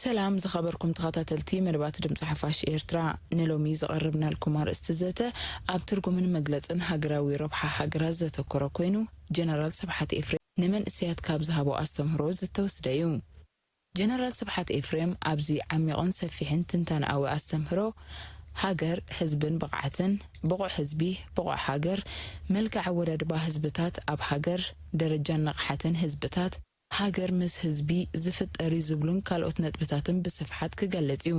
ሰላም ዝኸበርኩም ተኸታተልቲ መደባት ድምፂ ሓፋሽ ኤርትራ፣ ንሎሚ ዘቐረብናልኩም ኣርእስቲ ዘተ ኣብ ትርጉምን መግለጽን ሃገራዊ ረብሓ ሃገራት ዘተኮረ ኮይኑ፣ ጀነራል ስብሓት ኤፍሬም ንመንእሰያት ካብ ዝሃቦ ኣስተምህሮ ዝተወስደ እዩ። ጀነራል ስብሓት ኤፍሬም ኣብዚ ዓሚቕን ሰፊሕን ትንተንኣዊ ኣስተምህሮ፣ ሃገር፣ ህዝብን ብቕዓትን፣ ብቑዕ ህዝቢ፣ ብቑዕ ሃገር፣ መልክዕ ኣወዳድባ ህዝብታት ኣብ ሃገር፣ ደረጃን ንቕሓትን ህዝብታት፣ ሃገር ምስ ህዝቢ ዝፍጠር እዩ ዝብሉን ካልኦት ነጥብታትን ብስፍሓት ክገልጽ እዩ።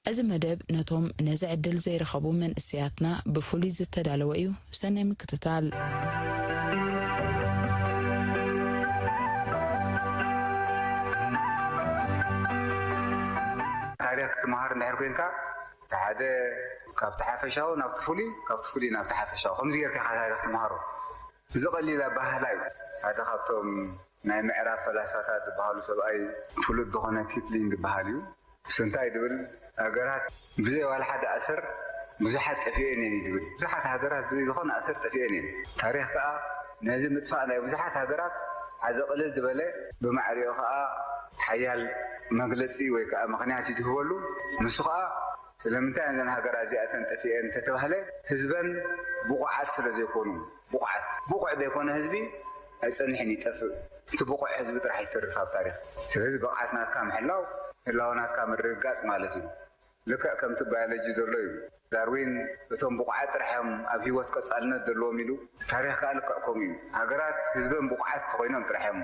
እዚ መደብ ነቶም ነዚ ዕድል ዘይረኸቡ መንእሰያትና ብፍሉይ ዝተዳለወ እዩ። ሰናይ ምክትታል። ታሪኽ ክትመሃር እንድሕር ኮይንካ፣ እቲ ሓደ ካብቲ ሓፈሻዊ ናብቲ ፍሉይ፣ ካብቲ ፍሉይ ናብቲ ሓፈሻዊ፣ ከምዚ ጌርካ ኢኻ ታሪኽ ትመሃሮ። እዚ ቀሊል ኣበሃህላ እዩ። ሓደ ካብቶም ናይ ምዕራብ ፈላስፋታት ዝበሃሉ ሰብኣይ ፍሉጥ ዝኾነ ኪፕሊንግ ዝበሃል እዩ። እሱ እንታይ ድብል፣ ሃገራት ብዘይ ዋላ ሓደ ኣሰር ብዙሓት ጠፊኤን እየን እዩ ድብል። ብዙሓት ሃገራት ብዘይ ዝኾነ ኣሰር ጠፊኤን እየን። ታሪኽ ከኣ ነዚ ምጥፋእ ናይ ብዙሓት ሃገራት ሓደ ቅልል ዝበለ፣ ብማዕሪኡ ከኣ ሓያል መግለጺ ወይ ከኣ ምኽንያት እዩ ዝህበሉ። ንሱ ከኣ ስለምንታይ እዘን ሃገራት እዚኣተን ጠፊኤን እንተተባህለ፣ ህዝበን ብቑዓት ስለ ዘይኮኑ። ብቑዓት፣ ብቑዕ ዘይኮነ ህዝቢ ኣይጸንሕን፣ ይጠፍእ። እቲ ብቑዕ ህዝቢ ጥራሕ ይተርፍ ኣብ ታሪኽ። ስለዚ ብቕዓት ናትካ ምሕላው ህላወ ናትካ ምርግጋጽ ማለት እዩ። ልክዕ ከምቲ ባዮሎጂ ዘሎ እዩ። ዳርዊን እቶም ብቑዓት ጥራሕ እዮም ኣብ ህይወት ቀጻልነት ዘለዎም ኢሉ። ታሪኽ ከኣ ልክዕ ከምኡ እዩ። ሃገራት ህዝበን ብቑዓት እንተኾይኖም ጥራሕ እዮም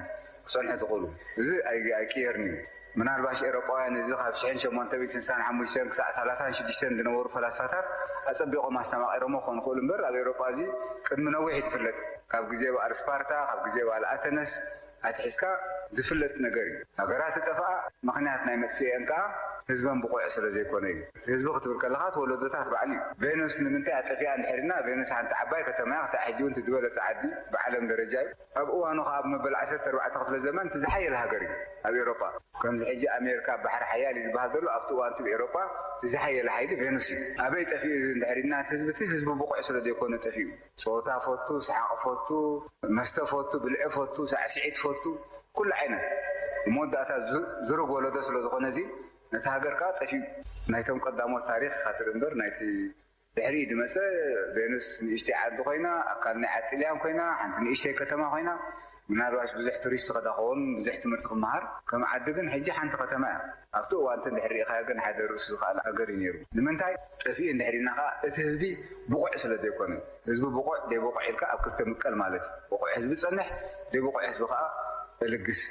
ክጸንሑ ዝኽእሉ። እዚ ኣይ- ኣይቅየርን እዩ። ምናልባሽ ኤውሮጳውያን እዚ ካብ ሽሕን ሸሞንተ ሚእትን ስሳን ሓሙሽተን ክሳዕ ሰላሳን ሽዱሽተን ዝነበሩ ፈላስፋታት ኣጸቢቖም ኣስተማቒሮሞ ክኾኑ ይኽእሉ እምበር ኣብ ኤውሮጳ እዚ ቅድሚ ነዊሕ እዩ ዝፍለጥ። ካብ ግዜ በዓል ስፓርታ፣ ካብ ግዜ በዓል ኣተነስ ኣትሒዝካ ዝፍለጥ ነገር እዩ። ሃገራት ዝጠፍኣ ምኽንያት ናይ መጥፍኤን ከኣ ህዝበን ብቑዕ ስለ ዘይኮነ እዩ። ህዝቢ ክትብል ከለኻ እቲ ወለዶታት ባዕሉ እዩ። ቬኑስ ንምንታይ ኣጠፊኣ እንድሕር ኢልና፣ ቬኑስ ሓንቲ ዓባይ ከተማ እያ፣ ክሳዕ ሕጂ እውን እቲ ዝበለጸ ዓዲ ብዓለም ደረጃ እዩ። ኣብ እዋኑ ከኣ ኣብ መበል ዓሰርተ ኣርባዕተ ክፍለ ዘመን እቲ ዝሓየለ ሃገር እዩ ኣብ ኤውሮጳ። ከምዚ ሕጂ ኣሜሪካ ኣብ ባሕሪ ሓያል እዩ ዝበሃል ዘሎ፣ ኣብቲ እዋን እቲ ኤውሮጳ እቲ ዝሓየለ ሓይሊ ቬኑስ እዩ። ኣበይ ጠፊኡ እንድሕር ኢልና እቲ ህዝቢ፣ እቲ ህዝቢ ብቑዕ ስለ ዘይኮነ ጠፊኡ። ጸወታ ፈቱ፣ ሰሓቕ ፈቱ፣ መስተ ፈቱ፣ ብልዒ ፈቱ፣ ሳዕስዒት ፈቱ፣ ኩሉ ዓይነት። መወዳእታ ዝ- ዝሩግ ወለዶ ስለ ዝኾነ እዚ ነቲ ሃገር ከኣ ጠፊኡ። ናይቶም ቀዳሞት ታሪኽ ኢኻ ትርኢ እምበር ናይቲ ድሕሪኡ ዝመጸ ቬኑስ ንእሽተይ ዓዲ ኮይና፣ ኣካል ናይ ዓዲ ጥልያን ኮይና፣ ሓንቲ ንእሽተይ ከተማ ኮይና፣ ምናልባሽ ብዙሕ ቱሪስት ክዳ ክኸውን፣ ብዙሕ ትምህርቲ ክመሃር፣ ከም ዓዲ ግን ሕጂ ሓንቲ ከተማ እያ። ኣብቲ እዋን እቲ እንድሕር ርኢኻዮ ግን ሓደ ርእሱ ዝኸኣለ ሃገር እዩ ነይሩ። ንምንታይ ጠፊኡ እንድሕር ኢልና ከኣ እቲ ህዝቢ ብቑዕ ስለ ዘይኮነ፣ ህዝቢ ብቑዕ ዘይብቑዕ ኢልካ ኣብ ክልተ ምቀል ማለት እዩ። ብቑዕ ህዝቢ ጸንሕ፣ ዘይብቑዕ ህዝቢ ከኣ እልግስ።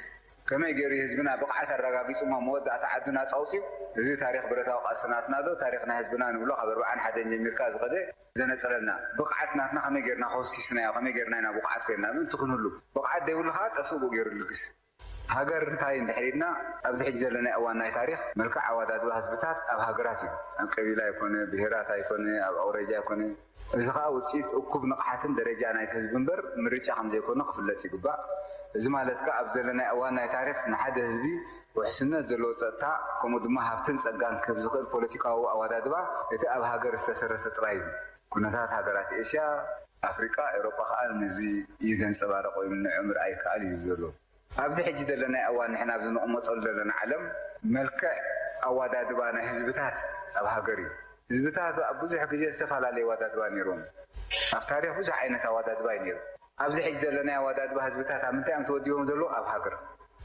ከመይ ገይሩ እዩ ህዝብና ብቕዓት ኣረጋጊጹ እሞ መወዳእታ ዓዱ ናጻ ኣውጺኡ? እዚ ታሪኽ ብረታዊ ቃልሲ ናትና ዶ ታሪኽ ናይ ህዝብና ንብሎ ካብ ኣርብዓን ሓደን ጀሚርካ ዝኸደ ዘነጽረልና? ብቕዓት ናትና ከመይ ገይርና ኮስኪስናዮ? ከመይ ገይርና ኢና ብቑዓት ኮይንና ምእንቲ ክንህሉ? ብቕዓት ዘይብሉ ከኣ ጠፍኡ ብኡ ገይሩ ልግስ። ሃገር እንታይ እንድሕር ኢልና ኣብዚ ሕጂ ዘለናዮ እዋን ናይ ታሪኽ መልክዕ ኣወዳድባ ህዝብታት ኣብ ሃገራት እዩ። ኣብ ቀቢላ ኣይኮነ፣ ብሄራት ኣይኮነ፣ ኣብ ኣውራጃ ኣይኮነ፣ እዚ ኸኣ ውጽኢት እኩብ ንቕሓትን ደረጃ ናይቲ ህዝቢ እምበር ምርጫ ከም ዘይኮነ ክፍለጥ ይግባእ። እዚ ማለት ከኣ ኣብ ዘለናዮ እዋን ናይ ታሪኽ ንሓደ ህዝቢ ውሕስነት ዘለዎ ጸጥታ ከምኡ ድማ ሃብትን ጸጋን ክህብ ዝኽእል ፖለቲካዊ ኣወዳድባ እቲ ኣብ ሃገር ዝተሰረተ ጥራይ እዩ። ኩነታት ሃገራት ኤስያ፣ ኣፍሪቃ፣ ኤውሮጳ ኸኣ ነዚ እዩ ዘንጸባርቕ ወይ ምንዖ ምርኣይ ይከኣል እዩ ዘሎ። ኣብዚ ሕጂ ዘለናዮ እዋን ንሕና ኣብዚ ንቕመጠሉ ዘለና ዓለም መልክዕ ኣወዳድባ ናይ ህዝብታት ኣብ ሃገር እዩ። ህዝብታት ኣብ ብዙሕ ግዜ ዝተፈላለየ ኣወዳድባ ነይሮም። ኣብ ታሪኽ ብዙሕ ዓይነት ኣወዳድባ እዩ ነይሩ። ኣብዚ ሕጂ ዘለናዮ ኣወዳድባ ህዝብታት ኣብ ምንታይ እዮም ተወዲቦም ዘለዉ? ኣብ ሃገር።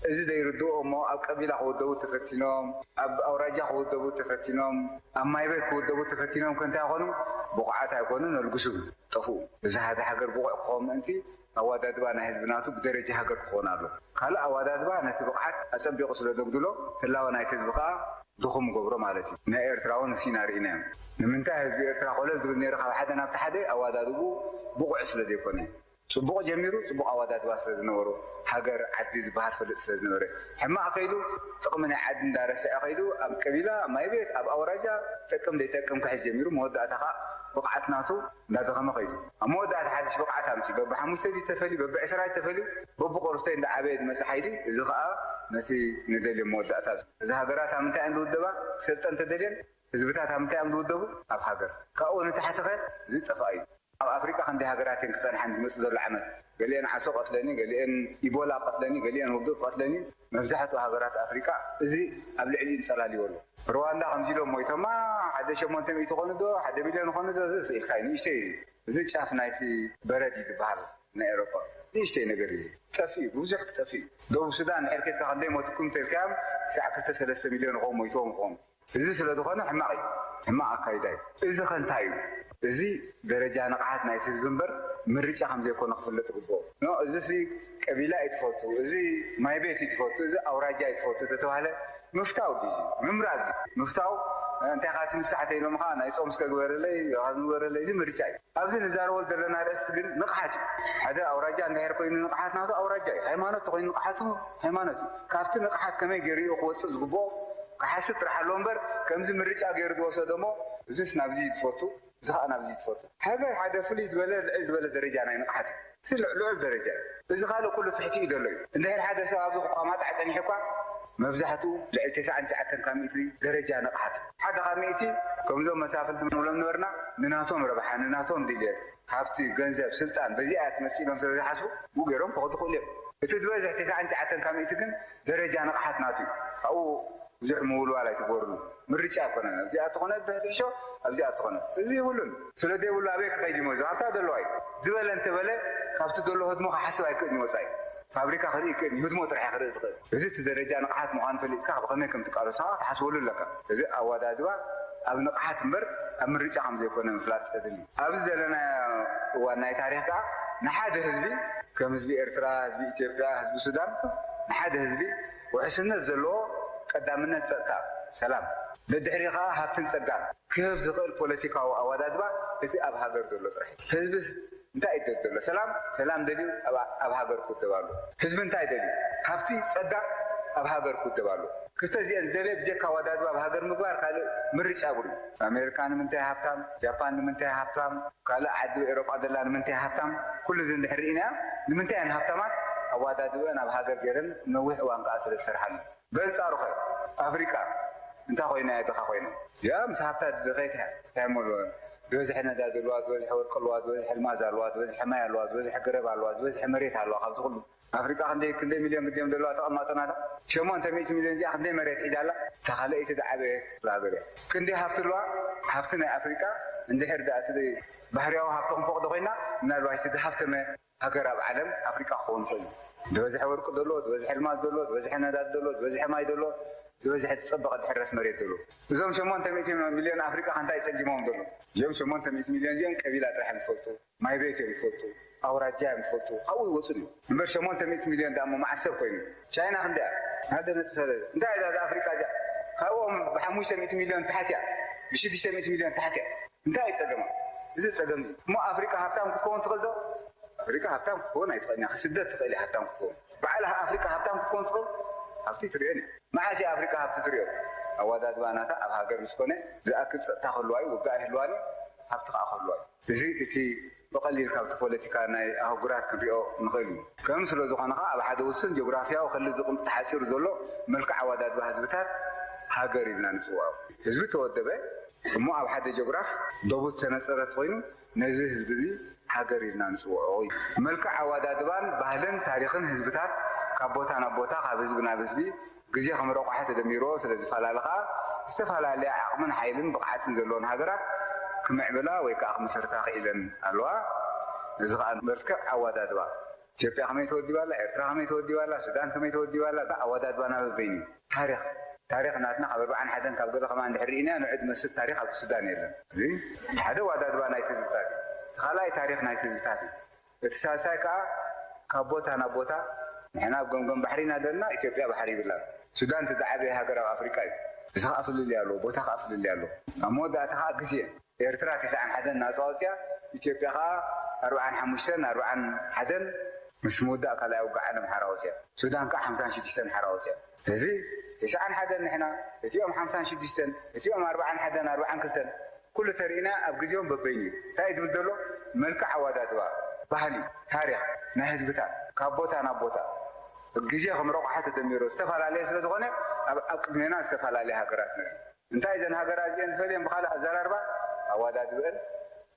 እዚ ዘይርድእዎ እሞ ኣብ ቀቢላ ክውደቡ ተፈቲኖም፣ ኣብ ኣውራጃ ክውደቡ ተፈቲኖም፣ ኣብ ማይ ቤት ክውደቡ ተፈቲኖም ከ እንታይ ይኾኑ? ብቑዓት ኣይኮኑን፣ ኣልግሱ፣ ጠፍኡ። እዚ ሓደ ሃገር ብቑዕ ክኸውን ምእንቲ ኣወዳድባ ናይ ህዝቢ ናቱ ብደረጃ ሃገር ክኸውን ኣሎ። ካልእ ኣወዳድባ ነቲ ብቕዓት ኣጸቢቑ ስለ ዘጉድሎ ህላወ ናይቲ ህዝቢ ከኣ ድኹም ይገብሮ ማለት እዩ። ናይ ኤርትራ እውን እሲና ርኢናዮ። ንምንታይ ህዝቢ ኤርትራ ኮለል ዝብል ነይሩ ካብ ሓደ ናብቲ ሓደ ኣወዳድብኡ ብቑዕ ስለ ዘይኮነ። ጽቡቕ ጀሚሩ ጽቡቕ ኣወዳድባ ስለ ዝነበሮ፣ ሃገር ዓዲ ዝበሃል ፈልጥ ስለ ዝነበረ፣ ሕማቕ ከይዱ ጥቕሚ ናይ ዓዲ እንዳረስዐ ከይዱ ኣብ ቀቢላ፣ ማይ ቤት፣ ኣብ ኣውራጃ ጠቅም ዘይጠቅም ክሕዝ ጀሚሩ መወዳእታ ከኣ ብቕዓት ናቱ እንዳደኸመ ከይዱ። ኣብ መወዳእታ ሓድሽ ብቕዓት ኣምጺኡ በብሓሙሽተ ድዩ ተፈልዩ በብዕስራ ድዩ ተፈልዩ በብቑርፍተይ እንዳዓበየ ዝመጽእ ሓይሊ እዚ ከኣ ነቲ ንደልዮ መወዳእታ እዚ ሃገራት ኣብ ምንታይ እየን ዝውደባ ክሰልጠን ተደልየን ህዝብታት ኣብ ምንታይ እዮም ዝውደቡ? ኣብ ሃገር። ካብኡ ንታሕቲ ከ እዚ ጠፋእ እዩ። ኣብ ኣፍሪቃ ክንደይ ሃገራት እየን ክጸንሓን ዝመጽእ ዘሎ ዓመት? ገሊአን ዓሶ ቀትለኒ፣ ገሊአን ኢቦላ ቀትለኒ፣ ገሊአን ውግእ ቀትለኒ። መብዛሕትኡ ሃገራት ኣፍሪቃ እዚ ኣብ ልዕሊኡ ይንጸላልዎ ኣሎ። ሩዋንዳ ከምዚ ኢሎም ሞይቶማ፣ ሓደ ሸሞንተ ሚእቲ ኮኑ ዶ ሓደ ሚልዮን ኮኑ ዶ፣ እዚ ስኢልካ እዩ፣ ንእሽተይ እዩ። እዚ ጫፍ ናይቲ በረድ እዩ ዝበሃል ናይ ኤሮጳ። ንእሽተይ ነገር እዩ፣ ጠፊኡ፣ ብዙሕ ክጠፊእ እዩ። ደቡብ ሱዳን ድሕር ኬድካ ክንደይ ሞትኩም ተልካዮም፣ ክሳዕ ክልተ ሰለስተ ሚልዮን ይኸውን ሞይትዎም ይኸውን። እዚ ስለ ዝኾነ ሕማቕ እዩ፣ ሕማቕ ኣካይዳ እዩ። እዚ ከ እንታይ እዩ? እዚ ደረጃ ንቕሓት ናይቲ ህዝቢ እምበር ምርጫ ከም ዘይኮነ ክፍለጥ ይግብኦ። ኖ፣ እዚ ሲ ቀቢላ እዩ ትፈቱ፣ እዚ ማይ ቤት እዩ ትፈቱ፣ እዚ ኣውራጃ እዩ ትፈቱ ተተባህለ ምፍታው ድዩ? ምምራዝ እዩ። ምፍታው እንታይ ኻቲ ምሳሕተ ኢሎም ኸዓ ናይ ጾም እስከ ግበረለይ፣ ኻዚ ግበረለይ፣ እዚ ምርጫ እዩ። ኣብዚ ንዛረቦ ዘለና ኣርእስቲ ግን ንቕሓት እዩ። ሓደ ኣውራጃ እንድሕር ኮይኑ ንቕሓት ናቱ ኣውራጃ እዩ። ሃይማኖት ተኮይኑ ንቕሓቱ ሃይማኖት እዩ። ካብቲ ንቕሓት ከመይ ገይሩ እዩ ክወፅእ ዝግብኦ ክሓስብ ጥራሕ ኣሎ እምበር ከምዚ ምርጫ ገይሩ ዝወሰዶ እሞ እዚስ ናብዚ ትፈቱ እዚ ኸዓ ናብዚ ትፈቱ። ሃገር ሓደ ፍልይ ዝበለ ልዕል ዝበለ ደረጃ ናይ ንቕሓት እዩ። እዚ ልዕ- ልዑል ደረጃ እዩ። እዚ ካልእ ኩሉ ትሕቲ እዩ ዘሎ እዩ። እንድሕር ሓደ ሰብ ኣብዚ ክቋማጣዕ ፀኒሑ እኳ መብዛሕትኡ ልዕሊ ተስዓን ትሽዓተን ካብ ሚእቲ ደረጃ ንቕሓት ሓደ ካብ ሚእቲ ከምዞም መሳፍንቲ ንብሎም ነበርና ንናቶም ረብሓ ንናቶም ድልየት ሃብቲ፣ ገንዘብ፣ ስልጣን በዚኣ እያ ትመጽእ ኢሎም ስለ ዝሓስቡ ብኡ ገይሮም ክኸዱ ይኽእሉ እዮም። እቲ ዝበዝሕ ተስዓን ትሽዓተን ካብ ሚእቲ ግን ደረጃ ንቕሓት ናቱ እዩ። ኣብኡ ብዙሕ ምውልዋል ኣይትግበርሉ። ምርጫ ኣይኮነን። ኣብዚኣ ትኾነ ብሕትሕሾ ኣብዚኣ ትኾነ። እዚ የብሉን። ስለ ዘይብሉ ኣበይ ክኸይድ እዩ መዚ? ኣብታ ዘለዋ እዩ። ዝበለ እንተበለ ካብቲ ዘሎ ህድሞ ክሓስብ ኣይክእልን እዩ ወጻኢ። ፋብሪካ ክርኢ ይክእል፣ ይህድሞ ጥራሕ ክርኢ ዝኽእል። እዚ እቲ ደረጃ ንቕሓት ምዃኑ ፈሊጥካ ብኸመይ ከም ትቃለሶ ከዓ ክትሓስበሉ ኣለካ። እዚ ኣወዳድባ ኣብ ንቕሓት እምበር ኣብ ምርጫ ከም ዘይኮነ ምፍላጥ የድሊ። ኣብዚ ዘለናዮ እዋን ናይ ታሪኽ ከዓ ንሓደ ህዝቢ ከም ህዝቢ ኤርትራ፣ ህዝቢ ኢትዮጵያ፣ ህዝቢ ሱዳን ንሓደ ህዝቢ ውሕስነት ዘለዎ ቀዳምነት ጸጥታ፣ ሰላም፣ ደድሕሪ ከዓ ሃብትን ጸጋን ክህብ ዝኽእል ፖለቲካዊ ኣወዳድባ እቲ ኣብ ሃገር ዘሎ ጥራሕ እዩ። ህዝብስ እንታይ እዩ ደልዩ ዘሎ? ሰላም፣ ሰላም ደልዩ ኣብ፣ ኣብ ሃገር ክውደብ ኣሎ። ህዝቢ እንታይ ደልዩ? ሃብቲ፣ ጸጋ ኣብ ሃገር ክውደብ ኣሎ። ክልተ እዚአን ዝደለየ ብጀካ ኣወዳድባ ኣብ ሃገር ምግባር ካልእ ምርጫ የብሉን። ኣሜሪካ ንምንታይ ሃብታም? ጃፓን ንምንታይ ሃብታም? ካልእ ዓዲ ኤውሮጳ ዘላ ንምንታይ ሃብታም? ኩሉ እዚ እንድሕር ርኢናዮ፣ ንምንታይ እየን ሃብታማት? ኣወዳድበአን ኣብ ሃገር ገይረን ነዊሕ እዋን ከኣ ስለ ዝሰርሓሉ። በንጻሩ ኸ ኣፍሪቃ እንታይ ኮይና እያ ድኻ ኮይና? እዚኣ ምስ ሃብታ ድኸይት እያ። እንታይ እሞ ዝበዝሐ ነዳዲ ኣለዋ፣ ዝበዝሐ ወርቂ ኣለዋ፣ ዝበዝሐ ኣልማዝ ኣለዋ፣ ዝበዝሐ ማይ ኣለዋ፣ ዝበዝሐ ገረብ ኣለዋ፣ ዝበዝሐ መሬት ኣለዋ። ካብዚ ኩሉ ኣፍሪቃ ክንደይ ክንደይ ሚልዮን ግዜም ዘለዋ ተቐማጥና ኣላ? ሸሞንተ ሚእቲ ሚልዮን እዚኣ ክንደይ መሬት ሒዛ ኣላ? እታ ካልኣይቲ ዝዓበየት ክፍለ ሃገር እያ። ክንደይ ሃብቲ ኣለዋ? ሃብቲ ናይ ኣፍሪቃ እንድሕር ደኣ እቲ ባህርያዊ ሃብቲ ክንፈቕዶ ኮይና ምናልባሽ እቲ ዝሃብተመ ሃገር ኣብ ዓለም ኣፍሪቃ ክኸውን ይኽእል እዩ። ዝበዝሐ ወርቂ ዘሎ፣ ዝበዝሐ ኣልማዝ ዘሎ፣ ዝበዝሐ ነዳዲ ዘሎ፣ ዝበዝሐ ማይ ዘሎ፣ ዝበዝሐ ዝጸበቐ ዝሕረስ መሬት ዘሎ። እዞም ሸሞንተ ሚእቲ ሚልዮን ኣፍሪቃ ከ እንታይ ጸጊሞም ዘሎ? እዚኦም ሸሞንተ ሚእቲ ሚልዮን እዚኦም ቀቢላ ጥራሕ እዮም ዝፈልጡ፣ ማይ ቤት እዮም ዝፈልጡ፣ ኣውራጃ እዮም ዝፈልጡ፣ ካብኡ ይወጹ ድዮም? እምበር ሸሞንተ ሚእቲ ሚልዮን ደኣ እሞ መዓስ ሰብ ኮይኑ? ቻይና ክንደይ እያ? ሓደ ነጥቢ ሰለስተ። እንታይ እያ እዛ ኣፍሪቃ እዚኣ? ካብኦም ብሓሙሽተ ሚእቲ ሚልዮን ታሕቲ እያ፣ ብሽዱሽተ ሚእቲ ሚልዮን ታሕቲ እያ። እንታይ እዩ ጸገማ? እዚ ጸገም እዩ። እሞ ኣፍሪቃ ሃብታም ክትከውን ትኽእል ዶ? ኣፍሪቃ ሃብታም ክትከውን ኣይትኽእልን እያ። ክስደድ ትኽእል እያ ሃብታም ክትከውን። ባዕላ ኣፍሪቃ ሃብታም ክትከውን ትኽእል? ሃብቲ ትርእዮን እያ። መዓስ እያ ኣፍሪቃ ሃብቲ ትርእዮ? ኣወዳድባ ናታ ኣብ ሃገር ምስ ኮነ ዝኣክል ጸጥታ ክህልዋ እዩ፣ ውግእ ኣይህልዋን እዩ፣ ሃብቲ ከኣ ክህልዋ እዩ። እዚ እቲ ብቐሊል ካብቲ ፖለቲካ ናይ ኣህጉራት ክንሪኦ ንኽእል እዩ። ከምኡ ስለ ዝኾነ ከኣ ኣብ ሓደ ውሱን ጂኦግራፍያዊ ክሊ ዝቕም-፣ ተሓጺሩ ዘሎ መልክዕ ኣወዳድባ ህዝብታት ሃገር ኢልና ንጽውዖ። ህዝቢ ተወደበ እሞ ኣብ ሓደ ጂኦግራፍ ዶቡ ዝተነጸረት ኮይኑ ነዚ ህዝቢ እዚ ሃገር ኢልና ንጽውዖ እዩ። መልክዕ ኣወዳድባን ባህልን ታሪኽን ህዝብታት ካብ ቦታ ናብ ቦታ ካብ ህዝቢ ናብ ህዝቢ ግዜ ከም ረቑሐ ተደሚርዎ ስለ ዝፈላለ ከኣ ዝተፈላለያ ዓቕምን ሓይልን ብቕዓትን ዘለወን ሃገራት ክምዕብላ ወይ ከኣ ክምስርታ ክኢለን ኣለዋ። እዚ ከኣ መልክዕ ኣወዳድባ ኢትዮጵያ ከመይ ተወዲባ ኣላ፣ ኤርትራ ከመይ ተወዲባ ኣላ፣ ሱዳን ከመይ ተወዲባ ኣላ፣ ኣወዳድባና በበይኑ እዩ። ታሪኽ፣ ታሪኽ ናትና ካብ ኣርብዓን ሓደን ካብ ገለ ከማን እንድሕር ርኢና ንዑ ዝመስል ታሪኽ ኣብቲ ሱዳን የለን። እዚ ሓደ ኣወዳድባ ናይቲ ህዝብታት እዩ። እቲ ካልኣይ ታሪኽ ናይቲ ህዝብታት እዩ። እቲ ሳልሳይ ከኣ ካብ ቦታ ናብ ቦታ ንሕና ኣብ ገምገም ባሕሪ ኢና ዘለና፣ ኢትዮጵያ ባሕሪ ይብላን። ሱዳን እቲ ዝዓበየ ሃገር ኣብ ኣፍሪቃ እዩ። እዚ ከኣ ፍልልይ ኣለዎ፣ ቦታ ከኣ ፍልልይ ኣለዎ። ኣብ መወዳእታ ከኣ ግዜ ኤርትራ ተስዓን ሓደን ናጻ ኣውጺኣ፣ ኢትዮጵያ ከኣ ኣርብዓን ሓሙሽተን ኣርብዓን ሓደን ምስ ምውዳእ ካልኣይ ውግእ ዓለም ሓራ ኣውጺኣ። ሱዳን ከኣ ሓምሳን ሽዱሽተን ሓራ ኣውጺኣ። እዚ ተስዓን ሓደን ንሕና፣ እቲኦም ሓምሳን ሽዱሽተን፣ እቲኦም ኣርብዓን ሓደን ኣርብዓን ክልተን፣ ኩሉ ተርኢና ኣብ ግዜኦም በበይኑ እዩ። እንታይ እዩ ዝብል ዘሎ? መልክዕ ኣወዳድባ፣ ባህሊ፣ ታሪኽ ናይ ህዝብታት ካብ ቦታ ናብ ቦታ ግዜ ከም ረቑሓ ተደሚሩ ዝተፈላለየ ስለ ዝኾነ ኣብ፣ ኣብ ቅድሜና ዝተፈላለያ ሃገራት ንርኢ። እንታይ እዘን ሃገራት እዚአን ዝፈልየን ብኻልእ ኣዘራርባ ኣወዳድበአን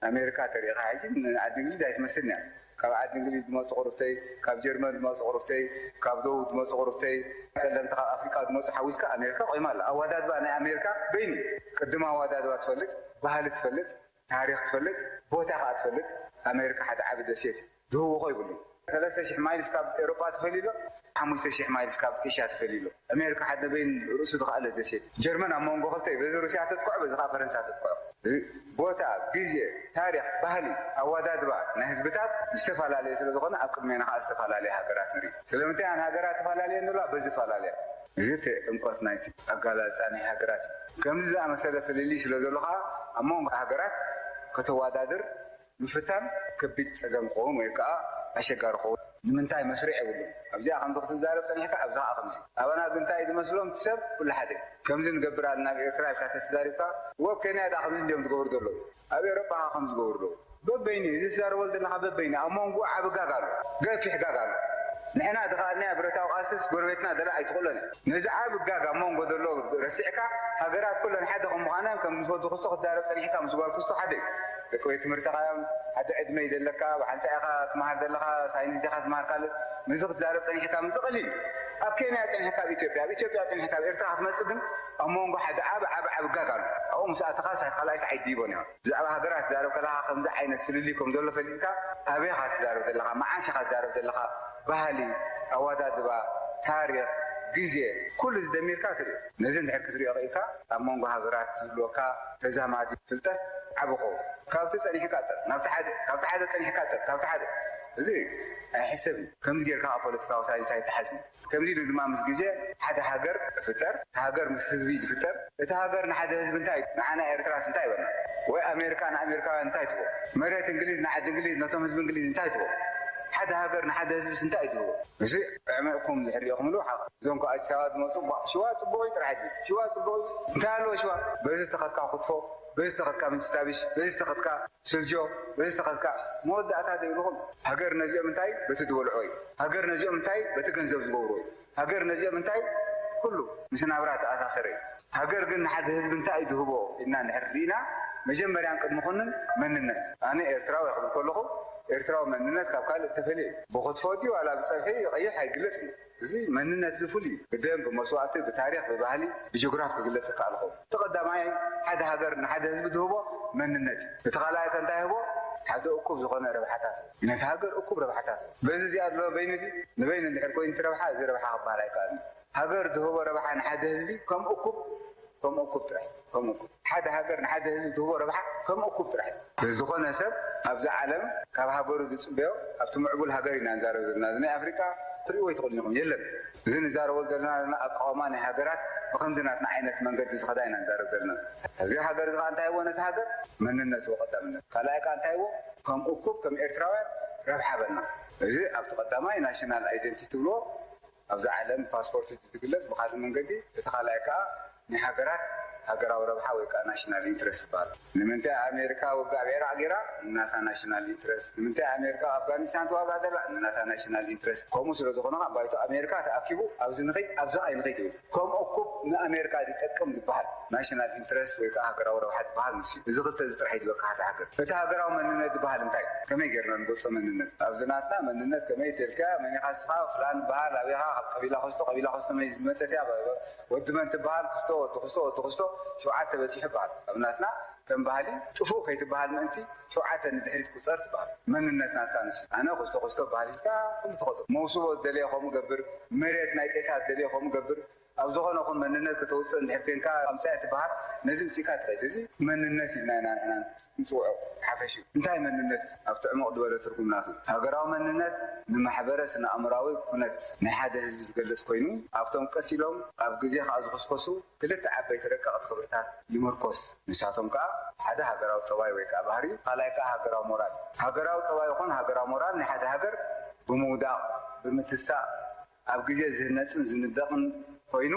ኣሜሪካ ተሪኢኻ ሕጂ ንዓዲ እንግሊዝ ኣይትመስልን እያ። ካብ ዓዲ እንግሊዝ ዝመፁ ቁርብተይ፣ ካብ ጀርመን ዝመፁ ቁርብተይ፣ ካብ ደቡብ ዝመፁ ቁርብተይ፣ ሰለምቲ ካብ ኣፍሪቃ ዝመፁ ሓዊስካ ኣሜሪካ ቆይማ ኣላ። ኣዋዳድባ ናይ ኣሜሪካ በይኑ እዩ። ቅድም ኣዋዳድባ ትፈልጥ፣ ባህሊ ትፈልጥ፣ ታሪኽ ትፈልጥ፣ ቦታ ከዓ ትፈልጥ። ኣሜሪካ ሓደ ዓቢ ደሴት እዩ። ዝህውኾ ይብሉ። ሰለስተ ሽሕ ማይልስ ካብ ኤሮጳ ተፈልዩ ኣሎ፣ ሓሙሽተ ሽሕ ማይልስ ካብ ኤሽያ ተፈልዩ ኣሎ። ኣሜሪካ ሓደ በይን ርእሱ ዝኸኣለ ደሴት። ጀርመን ኣብ መንጎ ክልተ እዩ። በዚ ሩስያ ተጥቅዖ፣ በዚ ከዓ ፈረንሳ ተጥቅዖ። እዚ ቦታ፣ ግዜ፣ ታሪኽ፣ ባህሊ፣ ኣወዳድባ ናይ ህዝብታት ዝተፈላለየ ስለ ዝኾነ ኣብ ቅድሜና ከዓ ዝተፈላለየ ሃገራት ንርኢ። ስለምንታይ እየን ሃገራት ተፈላለየን ዘለዋ? በዚ ፈላለያ። እዚ እቲ ዕምቆት ናይቲ ኣጋላልጻ ናይ ሃገራት እዩ። ከምዚ ዝኣመሰለ ፍልልይ ስለ ዘሎ ከዓ ኣብ መንጎ ሃገራት ከተወዳድር ምፍታን ከቢድ ጸገም ክኸውን ወይ ከዓ ኣሸጋሪ ክኸውን። ንምንታይ መስርዕ የብሉን። ኣብዚኣ ከምዚ ክትዛረብ ጸኒሕካ ኣብዛ ከዓ ከምዚ። ኣባና ግን እንታይ እዩ ዝመስሎም? እቲ ሰብ ኩሉ ሓደ እዩ። ከምዚ ንገብር ኣለና ኣብ ኤርትራ ኢልካ ተተዛሪብካ፣ ወብ ኬንያ ደኣ ከምዚ እንዲዮም ዝገብሩ ዘለዉ። ኣብ ኤውሮጳ ከዓ ከምዚ ዝገብሩ ኣለዉ። በበይኑ እዩ። እዚ ትዛረቦ ዘለኻ በበይኑ። ኣብ መንጎ ዓቢ ጋግ ኣሎ። ገፊሕ ጋግ ኣሎ። ንሕና ዝኸኣልናዮ ብረታዊ ቃልስስ ጎረቤትና ደላ ኣይትኽእሎን እያ። ነዚ ዓቢ ጋግ ኣብ መንጎ ዘሎ ረሲዕካ፣ ሃገራት ኩለን ሓደ ከም ምዃነን ከም ምስ ወዲ ክስቶ ክትዛረብ ጸኒሕካ ምስ ጓል ክስቶ ሓደ እዩ። ደቂ ቤት ትምህርትኻ እዮም፣ ሓደ ዕድመ እዩ ዘለካ፣ ብሓንሳእ ኢኻ ትመሃር ዘለኻ፣ ሳይንስ ዲኻ ትመሃር ካልእ፣ ምስዚ ክትዛረብ ጸኒሕካ ምስዚ ቀሊል እዩ። ኣብ ኬንያ ጸኒሕካ ኣብ ኢትዮጵያ፣ ኣብ ኢትዮጵያ ጸኒሕካ ኣብ ኤርትራ ክትመጽእ ግን ኣብ መንጎ ሓደ ዓቢ ዓቢ ዓቢ ጋግ ኣሎ። ኣብኡ ምስ ኣተኻስ ካልኣይ ሰዓይ ድይቦን እዮም። ብዛዕባ ሃገራት ትዛረብ ከለኻ ከምዚ ዓይነት ፍልልይ ከም ዘሎ ፈሊጥካ ኣበይ ኢኻ ትዛረብ ዘለኻ? መዓስ ኢኻ ትዛረብ ዘለኻ? ባህሊ፣ ኣወዳድባ፣ ታሪኽ፣ ግዜ፣ ኩሉ እዚ ደሚርካ ትርእዮ። ነዚ እንድሕር ክትርእዮ ክኢልካ ኣብ መንጎ ሃገራት ዝህልወካ ተዛማዲ ፍልጠት ዓቢ ክኸውን። ካብቲ ጸኒሕካ ጠር፣ ናብቲ ሓደ፣ ካብቲ ሓደ ጸኒሕካ ጠር፣ ካብቲ ሓደ። እዚ ኣይሕሰብን። ከምዚ ጌርካ ኣብ ፖለቲካዊ ሳይንስ ኣይተሓዝን። ከምዚ ኢሉ ድማ ምስ ግዜ ሓደ ሃገር ይፍጠር፣ እቲ ሃገር ምስ ህዝቢ ዝፍጠር፣ እቲ ሃገር ንሓደ ህዝቢ እንታይ እዩ? ንዓና ኤርትራስ እንታይ ይበና? ወይ ኣሜሪካ ንኣሜሪካውያን እንታይ ትቦ? መሬት እንግሊዝ ንዓዲ እንግሊዝ ነቶም ህዝቢ እንግሊዝ እንታይ ትቦ? ሓደ ሃገር ንሓደ ህዝብስ እንታይ እዩ ትህቦ? እዚ ዕመቕኩም እንድሕር ሪኦኹምሉ ሓቕ። እዞም ካብ ኣዲስ ኣበባ ዝመፁ ቧዕ ሽዋ ፅቡቕ እዩ ጥራሕ እዩ። ሽዋ ፅቡቕ እዩ። እንታይ ኣለዎ ሽዋ? በዚ ዝተኸትካ ክትፎ፣ በዚ ዝተኸትካ ምንጭታቢሽ፣ በዚ ዝተኸትካ ስልጆ፣ በዚ ዝተኸትካ መወዳእታ ዘይብልኹም። ሃገር ነዚኦም እንታይ በቲ ዝበልዖ እዩ። ሃገር ነዚኦም እንታይ በቲ ገንዘብ ዝገብሮ እዩ። ሃገር ነዚኦም እንታይ ኩሉ ምስ ናብራ ተኣሳሰረ እዩ። ሃገር ግን ንሓደ ህዝቢ እንታይ እዩ ዝህቦ ኢልና እንድሕር ርኢና፣ መጀመርያን ቅድሚ ኩንን መንነት። ኣነ ኤርትራዊ ክብል ከለኹ፣ ኤርትራዊ መንነት ካብ ካልእ እተፈልየ እዩ። ብክትፎ ድዩ ዋላ ብጸብሒ ቀይሕ ኣይግለጽን። እዚ መንነት እዚ ፍሉይ እዩ። ብደም፣ ብመስዋእቲ፣ ብታሪኽ፣ ብባህሊ፣ ብጂኦግራፍ ክግለጽ ይከኣል ይኸውን። እቲ ቀዳማይ ሓደ ሃገር ንሓደ ህዝቢ ዝህቦ መንነት እዩ። እቲ ካልኣይ ከ እንታይ ይህቦ? ሓደ እኩብ ዝኾነ ረብሓታት። ነቲ ሃገር እኩብ ረብሓታት። በዚ እዚኣ ዘሎ በይኑ ድዩ? ንበይኑ እንድሕር ኮይኑ እቲ ረብሓ፣ እዚ ረብሓ ክበሃል ኣይከኣልን። ሃገር ዝህቦ ረብሓ ንሓደ ህዝቢ ከም እኩብ፣ ከም እኩብ ጥራሕ፣ ከም እኩብ። ሓደ ሃገር ንሓደ ህዝቢ ዝህቦ ረብሓ ከም እኩብ ጥራሕ። ዝኾነ ሰብ ኣብዚ ዓለም ካብ ሃገሩ ዝጽበዮ፣ ኣብቲ ምዕቡል ሃገር ኢና ንዛረብ ዘለና። እዚ ናይ ኣፍሪቃ ትርእይዎ ኣይትኽእሉን ኢኹም፣ የለን። እዚ ንዛረቦ ዘለና ኣቃውማ ናይ ሃገራት ብኸምዚ ናትና ዓይነት መንገዲ ዝኸዳ ኢና ንዛረብ ዘለና። እዚ ሃገር እዚ ኸዓ እንታይ ይዎ ነቲ ሃገር? መንነቱ ቀዳምነት። ካልኣይ ከኣ እንታይ ይዎ? ከም እኩብ፣ ከም ኤርትራውያን ረብሓ በና። እዚ ኣብቲ ቀዳማይ ናሽናል ኣይደንቲቲ ትብልዎ፣ ኣብዛ ዓለም ፓስፖርት ዝግለጽ ብኻልእ መንገዲ፣ እቲ ካልኣይ ከኣ ናይ ሃገራት ሃገራዊ ረብሓ ወይ ከኣ ናሽናል ኢንትረስት ይበሃል። ንምንታይ ኣሜሪካ ውግእ ኣብ ዒራቕ ጌራ? ንናታ ናሽናል ኢንትረስት። ንምንታይ ኣሜሪካ ኣብ ኣፍጋኒስታን ትዋጋእ ዘላ? ንናታ ናሽናል ኢንትረስት። ከምኡ ስለ ዝኾነ ከኣ ባይቶ ኣሜሪካ ተኣኪቡ ኣብዚ ንኺድ፣ ኣብዚ ኣይንኺድ ይብል። ከም እኩብ ንኣሜሪካ ዝጠቅም ዝበሃል ናሽናል ኢንትረስት ወይ ከኣ ሃገራዊ ረብሓ ዝበሃል ንሱ እዩ። እዚ ክልተ እዚ ጥራሕ እዩ ዝበካ ሓደ ሃገር። እቲ ሃገራዊ መንነት ዝበሃል እንታይ? ከመይ ጌርና ንገልጾ መንነት? ኣብዚ ናትና መንነት ከመይ ተልካ መን ኢኻ ንስኻ? ፍላን በሃል፣ ኣበይ ኢኻ? ካብ ቀቢላ ክስቶ፣ ቀቢላ ክስቶ መን ዝመጸት እያ? ወዲ መን ትበሃል? ክስቶ፣ ወዲ ክስቶ፣ ወዲ ክስቶ፣ ሸውዓተ በጺሑ በሃል። ኣብ ናትና ከም ባህሊ ጥፉእ ከይትበሃል ምእንቲ ሸውዓተ ንድሕሪት ቁጸር ትበሃል። መንነት ናትካ ንሱ። ኣነ ክስቶ ክስቶ በሃል ኢልካ ኩሉ ትኸዶ። መውስቦ ዝደለየ ከምኡ ገብር፣ መሬት ናይ ጤሳ ዝደለየ ከምኡ ገብር። ኣብ ዝኾነ ኹን መንነት ከተውጽእ እንድሕር ኮንካ ኣምጻያ ትበሃል። ነዚ ምጽእካ ትኸይድ። እዚ መንነት ኢልና ኢና ንሕና ንጽውዖ ሓፈሽ እዩ። እንታይ መንነት ኣብቲ ዕሙቕ ዝበለ ትርጉም ናቱ? ሃገራዊ መንነት ንማሕበረ ስነ ኣእምራዊ ኩነት ናይ ሓደ ህዝቢ ዝገልጽ ኮይኑ፣ ኣብቶም ቀስ ኢሎም ኣብ ግዜ ከኣ ዝኹስኮሱ ክልተ ዓበይቲ ረቀቕቲ ክብርታት ይምርኮስ። ንሳቶም ከኣ ሓደ ሃገራዊ ጠባይ ወይ ከኣ ባህሪ፣ ካልኣይ ከኣ ሃገራዊ ሞራል። ሃገራዊ ጠባይ ይኹን ሃገራዊ ሞራል ናይ ሓደ ሃገር ብምውዳቕ፣ ብምትሳእ፣ ኣብ ግዜ ዝህነጽን ዝንደቕን ኮይኑ፣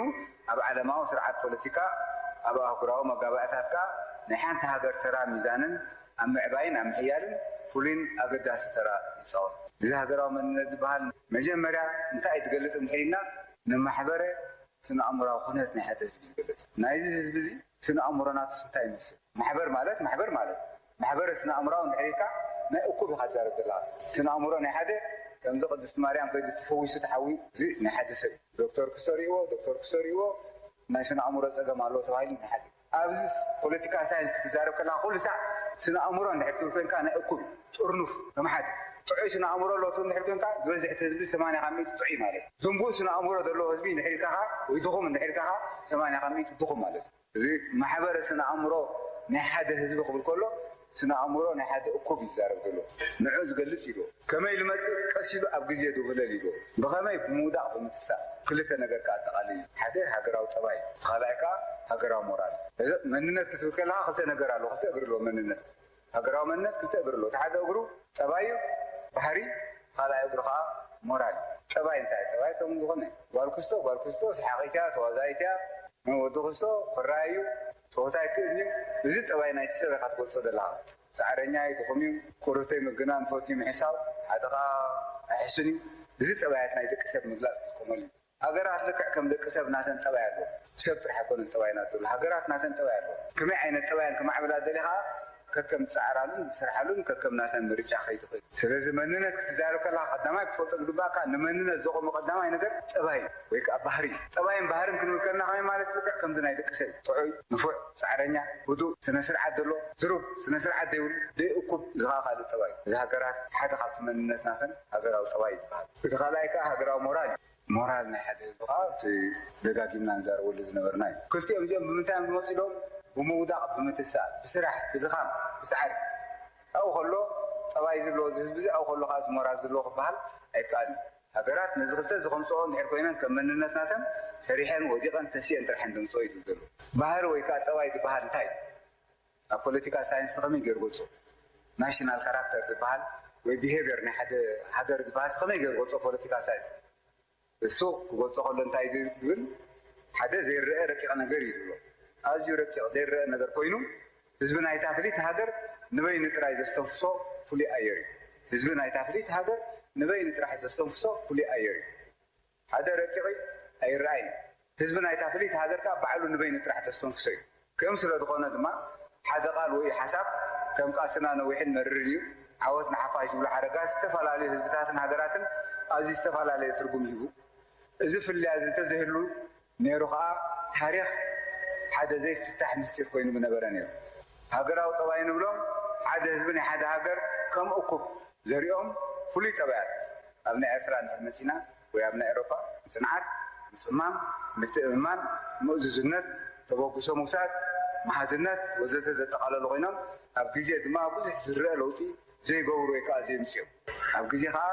ኣብ ዓለማዊ ስርዓት ፖለቲካ፣ ኣብ ኣህጉራዊ መጋባእያታት ከኣ ናይ ሓንቲ ሃገር ተራ ሚዛንን ኣብ ምዕባይን ኣብ ምሕያልን ፍሉይን ኣገዳሲ ተራ ይጻወት። እዚ ሃገራዊ መንነት ዝበሃል መጀመርያ እንታይ እዩ ዝገልጽ እንድሕር ኢልና፣ ንማሕበረ ስነ ኣእምራዊ ኩነት ናይ ሓደ ህዝቢ ዝገልጽ። ናይዚ ህዝቢ እዚ ስነ ኣእምሮ ናቱስ እንታይ ይመስል? ማሕበር ማለት ማሕበር ማለት ማሕበረ ስነ ኣእምራዊ እንድሕር ኢልካ ናይ እኩብ ኢኻ ትዛረብ ዘለኻ። ስነ ኣእምሮ ናይ ሓደ ከምዚ ቅድስቲ ማርያም ከይዱ ተፈዊሱ ተሓዊ እዚ ናይ ሓደ ሰብ ዶክተር ክሰሪዎ ዶክተር ክሰሪዎ ናይ ስነ ኣእምሮ ጸገም ኣለዎ ተባሂሉ ናይ ሓደ ኣብዚ ፖለቲካ ሳይንስ ክትዛረብ ከለካ ኩሉ ሳዕ ስነ ኣእምሮ እንድሕር ትብል ኮንካ ናይ እኩብ ጥርኑፍ ከም ሓደ ጥዑይ ስነ ኣእምሮ ኣለዎ ትብል እንድሕር ኮንካ ዝበዝሕ እቲ ህዝቢ ሰማንያ ካብ ሚእቲ ጥዑይ ማለት እዩ። ዝንቡእ ስነ ኣእምሮ ዘለዎ ህዝቢ እንድሕር ኢልካ ወይ ድኹም እንድሕር ኢልካ ሰማንያ ካብ ሚእቲ ድኹም ማለት እዩ። እዚ ማሕበረ ስነ ኣእምሮ ናይ ሓደ ህዝቢ ክብል ከሎ ስነ ኣእምሮ ናይ ሓደ እኩብ ይዛረብ ዘሎ ንዑ ዝገልጽ ኢሉ ከመይ ልመጽእ ቀስ ኢሉ ኣብ ግዜ ድውህለል ኢሉ ብኸመይ ብምውዳቕ ብምትሳእ ክልተ ነገር ከኣጠቓልል እዩ ሓደ ሃገራዊ ጠባይ እቲ ካልኣይ ከዓ ሃገራዊ ሞራል እዚ መንነት ክትብል ከለካ ክልተ ነገር ኣሎ ክልተ እግሪ ኣለዎ መንነት ሃገራዊ መንነት ክልተ እግሪ ኣለዎ እቲ ሓደ እግሩ ጠባይ እዩ ባህሪ ካልኣይ እግሩ ከዓ ሞራል እዩ ጠባይ እንታይ ጠባይ ከም ዝኾነ ጓል ክስቶ ጓል ክስቶ ሰሓቒት እያ ተዋዛይት እያ ወዲ ክስቶ ኮራይ እዩ ጸወታ ኣይክእልን እዩ እዚ ጠባይ ናይቲ ሰብ ኢኻ ትገልጾ ዘለኻ ጻዕረኛ እዩ ድኹም እዩ ቁርብተይ ምግናን ፈትዩ ምሕሳው ሓደ ከዓ ኣይሕሱን እዩ እዚ ጠባያት ናይ ደቂ ሰብ ምግላጽ ክጥቀመሉ እዩ ሃገራት ልክዕ ከም ደቂ ሰብ ናተን ጠባይ ኣለዎ ሰብ ጥራሕ ኣይኮነን ጠባይና ዘሎ ሃገራት ናተን ጠባይ ኣለዎ ከመይ ዓይነት ጠባያን ከማዕብላ ደሊኻ ከከም ዝጸዓራሉን ዝሰርሓሉን ከከም ናተን ምርጫ ከይትኽእል ስለዚ መንነት ክትዛረብ ከለካ ቀዳማይ ክትፈልጦ ዝግባእካ ንመንነት ዘቆመ ቀዳማይ ነገር ጠባይ ወይ ከዓ ባህሪ ጠባይን ባህርን ክንብል ከለና ከመይ ማለት ልክዕ ከምዚ ናይ ደቂ ሰብ ጥዑይ ንፉዕ ጻዕረኛ ህዱእ ስነ ስርዓት ዘሎ ስሩብ ስነ ስርዓት ዘይብሉ ደይ እኩብ እዚ ከዓ ካልእ ጠባይ እዚ ሃገራት ሓደ ካብቲ መንነት ናተን ሃገራዊ ጠባይ ይበሃል እቲ ካልኣይ ከዓ ሃገራዊ ሞራል እዩ ሞራል ናይ ሓደ ህዝቢ ከዓ እቲ ደጋጊምና ንዛረበሉ ዝነበርና እዩ ክልቲኦም እዚኦም ብምንታይ እዮም ዝመፅእ ኢሎም ብምውዳቕ ብምትሳእ ብስራሕ ብድኻም ብፃዕሪ ኣብኡ ከሎ ጠባይ ዘለዎ እዚ ህዝቢ እዚ ኣብኡ ከሎ ከዓ እዚ ሞራል ዘለዎ ክበሃል ኣይከኣልን ሃገራት ነዚ ክልተ እዚ ከምፅኦ እንድሕር ኮይነን ከም መንነት ናተን ሰሪሐን ወዲቐን ተሲአን ጥራሕ እየን ዘምፅኦ እዩ ዝብል ዘሎ ባህሪ ወይ ከዓ ጠባይ ዝበሃል እንታይ እዩ ኣብ ፖለቲካ ሳይንስ ከመይ ገይሩ ገልፆ ናሽናል ካራክተር ዝበሃል ወይ ቢሄቪየር ናይ ሓደ ሃገር ዝበሃል ከመይ ገይሩ ገልፆ ፖለቲካ ሳይንስ እሱ ክገልፆ ከሎ እንታይ ዝብል ሓደ ዘይረአ ረቂቕ ነገር እዩ ዝብሎ ኣዝዩ ረቂቕ ዘይረአ ነገር ኮይኑ ህዝቢ ናይታ ፍልይቲ ሃገር ንበይኑ ጥራይ ዘስተንፍሶ ፍሉይ ኣየር እዩ ህዝቢ ናይታ ፍልይቲ ሃገር ንበይኑ ጥራሕ ዘስተንፍሶ ፍሉይ ኣየር እዩ ሓደ ረቂቕ ኣይረኣይን ህዝቢ ናይታ ፍልይቲ ሃገር ከዓ ባዕሉ ንበይኑ ጥራሕ ዘስተንፍሶ እዩ ከም ስለ ዝኾነ ድማ ሓደ ቃል ወይ ሓሳብ ከም ቃልስና ነዊሕን መርርን እዩ ዓወት ንሓፋሽ ዝብሉ ሓረጋት ዝተፈላለዩ ህዝብታትን ሃገራትን ኣዝዩ ዝተፈላለየ ትርጉም ይህቡ እዚ ፍልልያት እንተዘይህሉ ነይሩ ከኣ ታሪኽ ሓደ ዘይፍታሕ ምስጢር ኮይኑ ምነበረ ነይሩ። ሃገራዊ ጠባይ ንብሎም ሓደ ህዝቢ ናይ ሓደ ሃገር ከም እኩብ ዘሪኦም ፍሉይ ጠባያት ኣብ ናይ ኤርትራ እንድሕር መጺና ወይ ኣብ ናይ ኤውሮጳ ምጽንዓት፣ ምጽማም፣ ምትእምማን፣ ምእዙዝነት፣ ተበግሶ ምውሳድ፣ መሃዝነት ወዘተ ዘጠቓለሉ ኮይኖም ኣብ ግዜ ድማ ብዙሕ ዝረአ ለውጢ ዘይገብሩ ወይ ከኣ ዘይምጽኦም ኣብ ግዜ ከኣ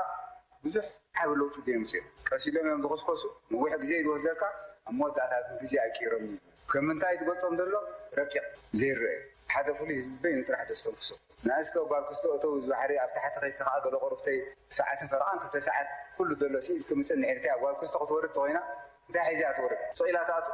ብዙሕ ዓቢ ለውጢ ደየምፅኡ ቀስ ኢሎም እዮም ዝኸስከሱ ነዊሕ ግዜ እዩ ዝወስደካ ኣብ መወዳእታ ግን ግዜ ኣይቅይሮም እዩ ከም ምንታይ ትገልፆም ዘሎ ረቂቕ ዘይረአ ሓደ ፍሉይ ህዝቢ በይኑ ጥራሕ ዘስተንፍሶ ንእስከ ጓል ክስቶ እተው እዚ ባሕሪ ኣብ ታሕቲ ከይድካ ከዓ ገለ ቁርብተይ ሰዓትን ፈረቓን ክልተ ሰዓት ኩሉ ዘሎ ስኢልኪ ምፅንሒ ኢልካያ ጓል ክስቶ ክትወርድ ተኮይና እንታይ ሒዛ ትወርድ ስቕ ኢላ ትኣቱ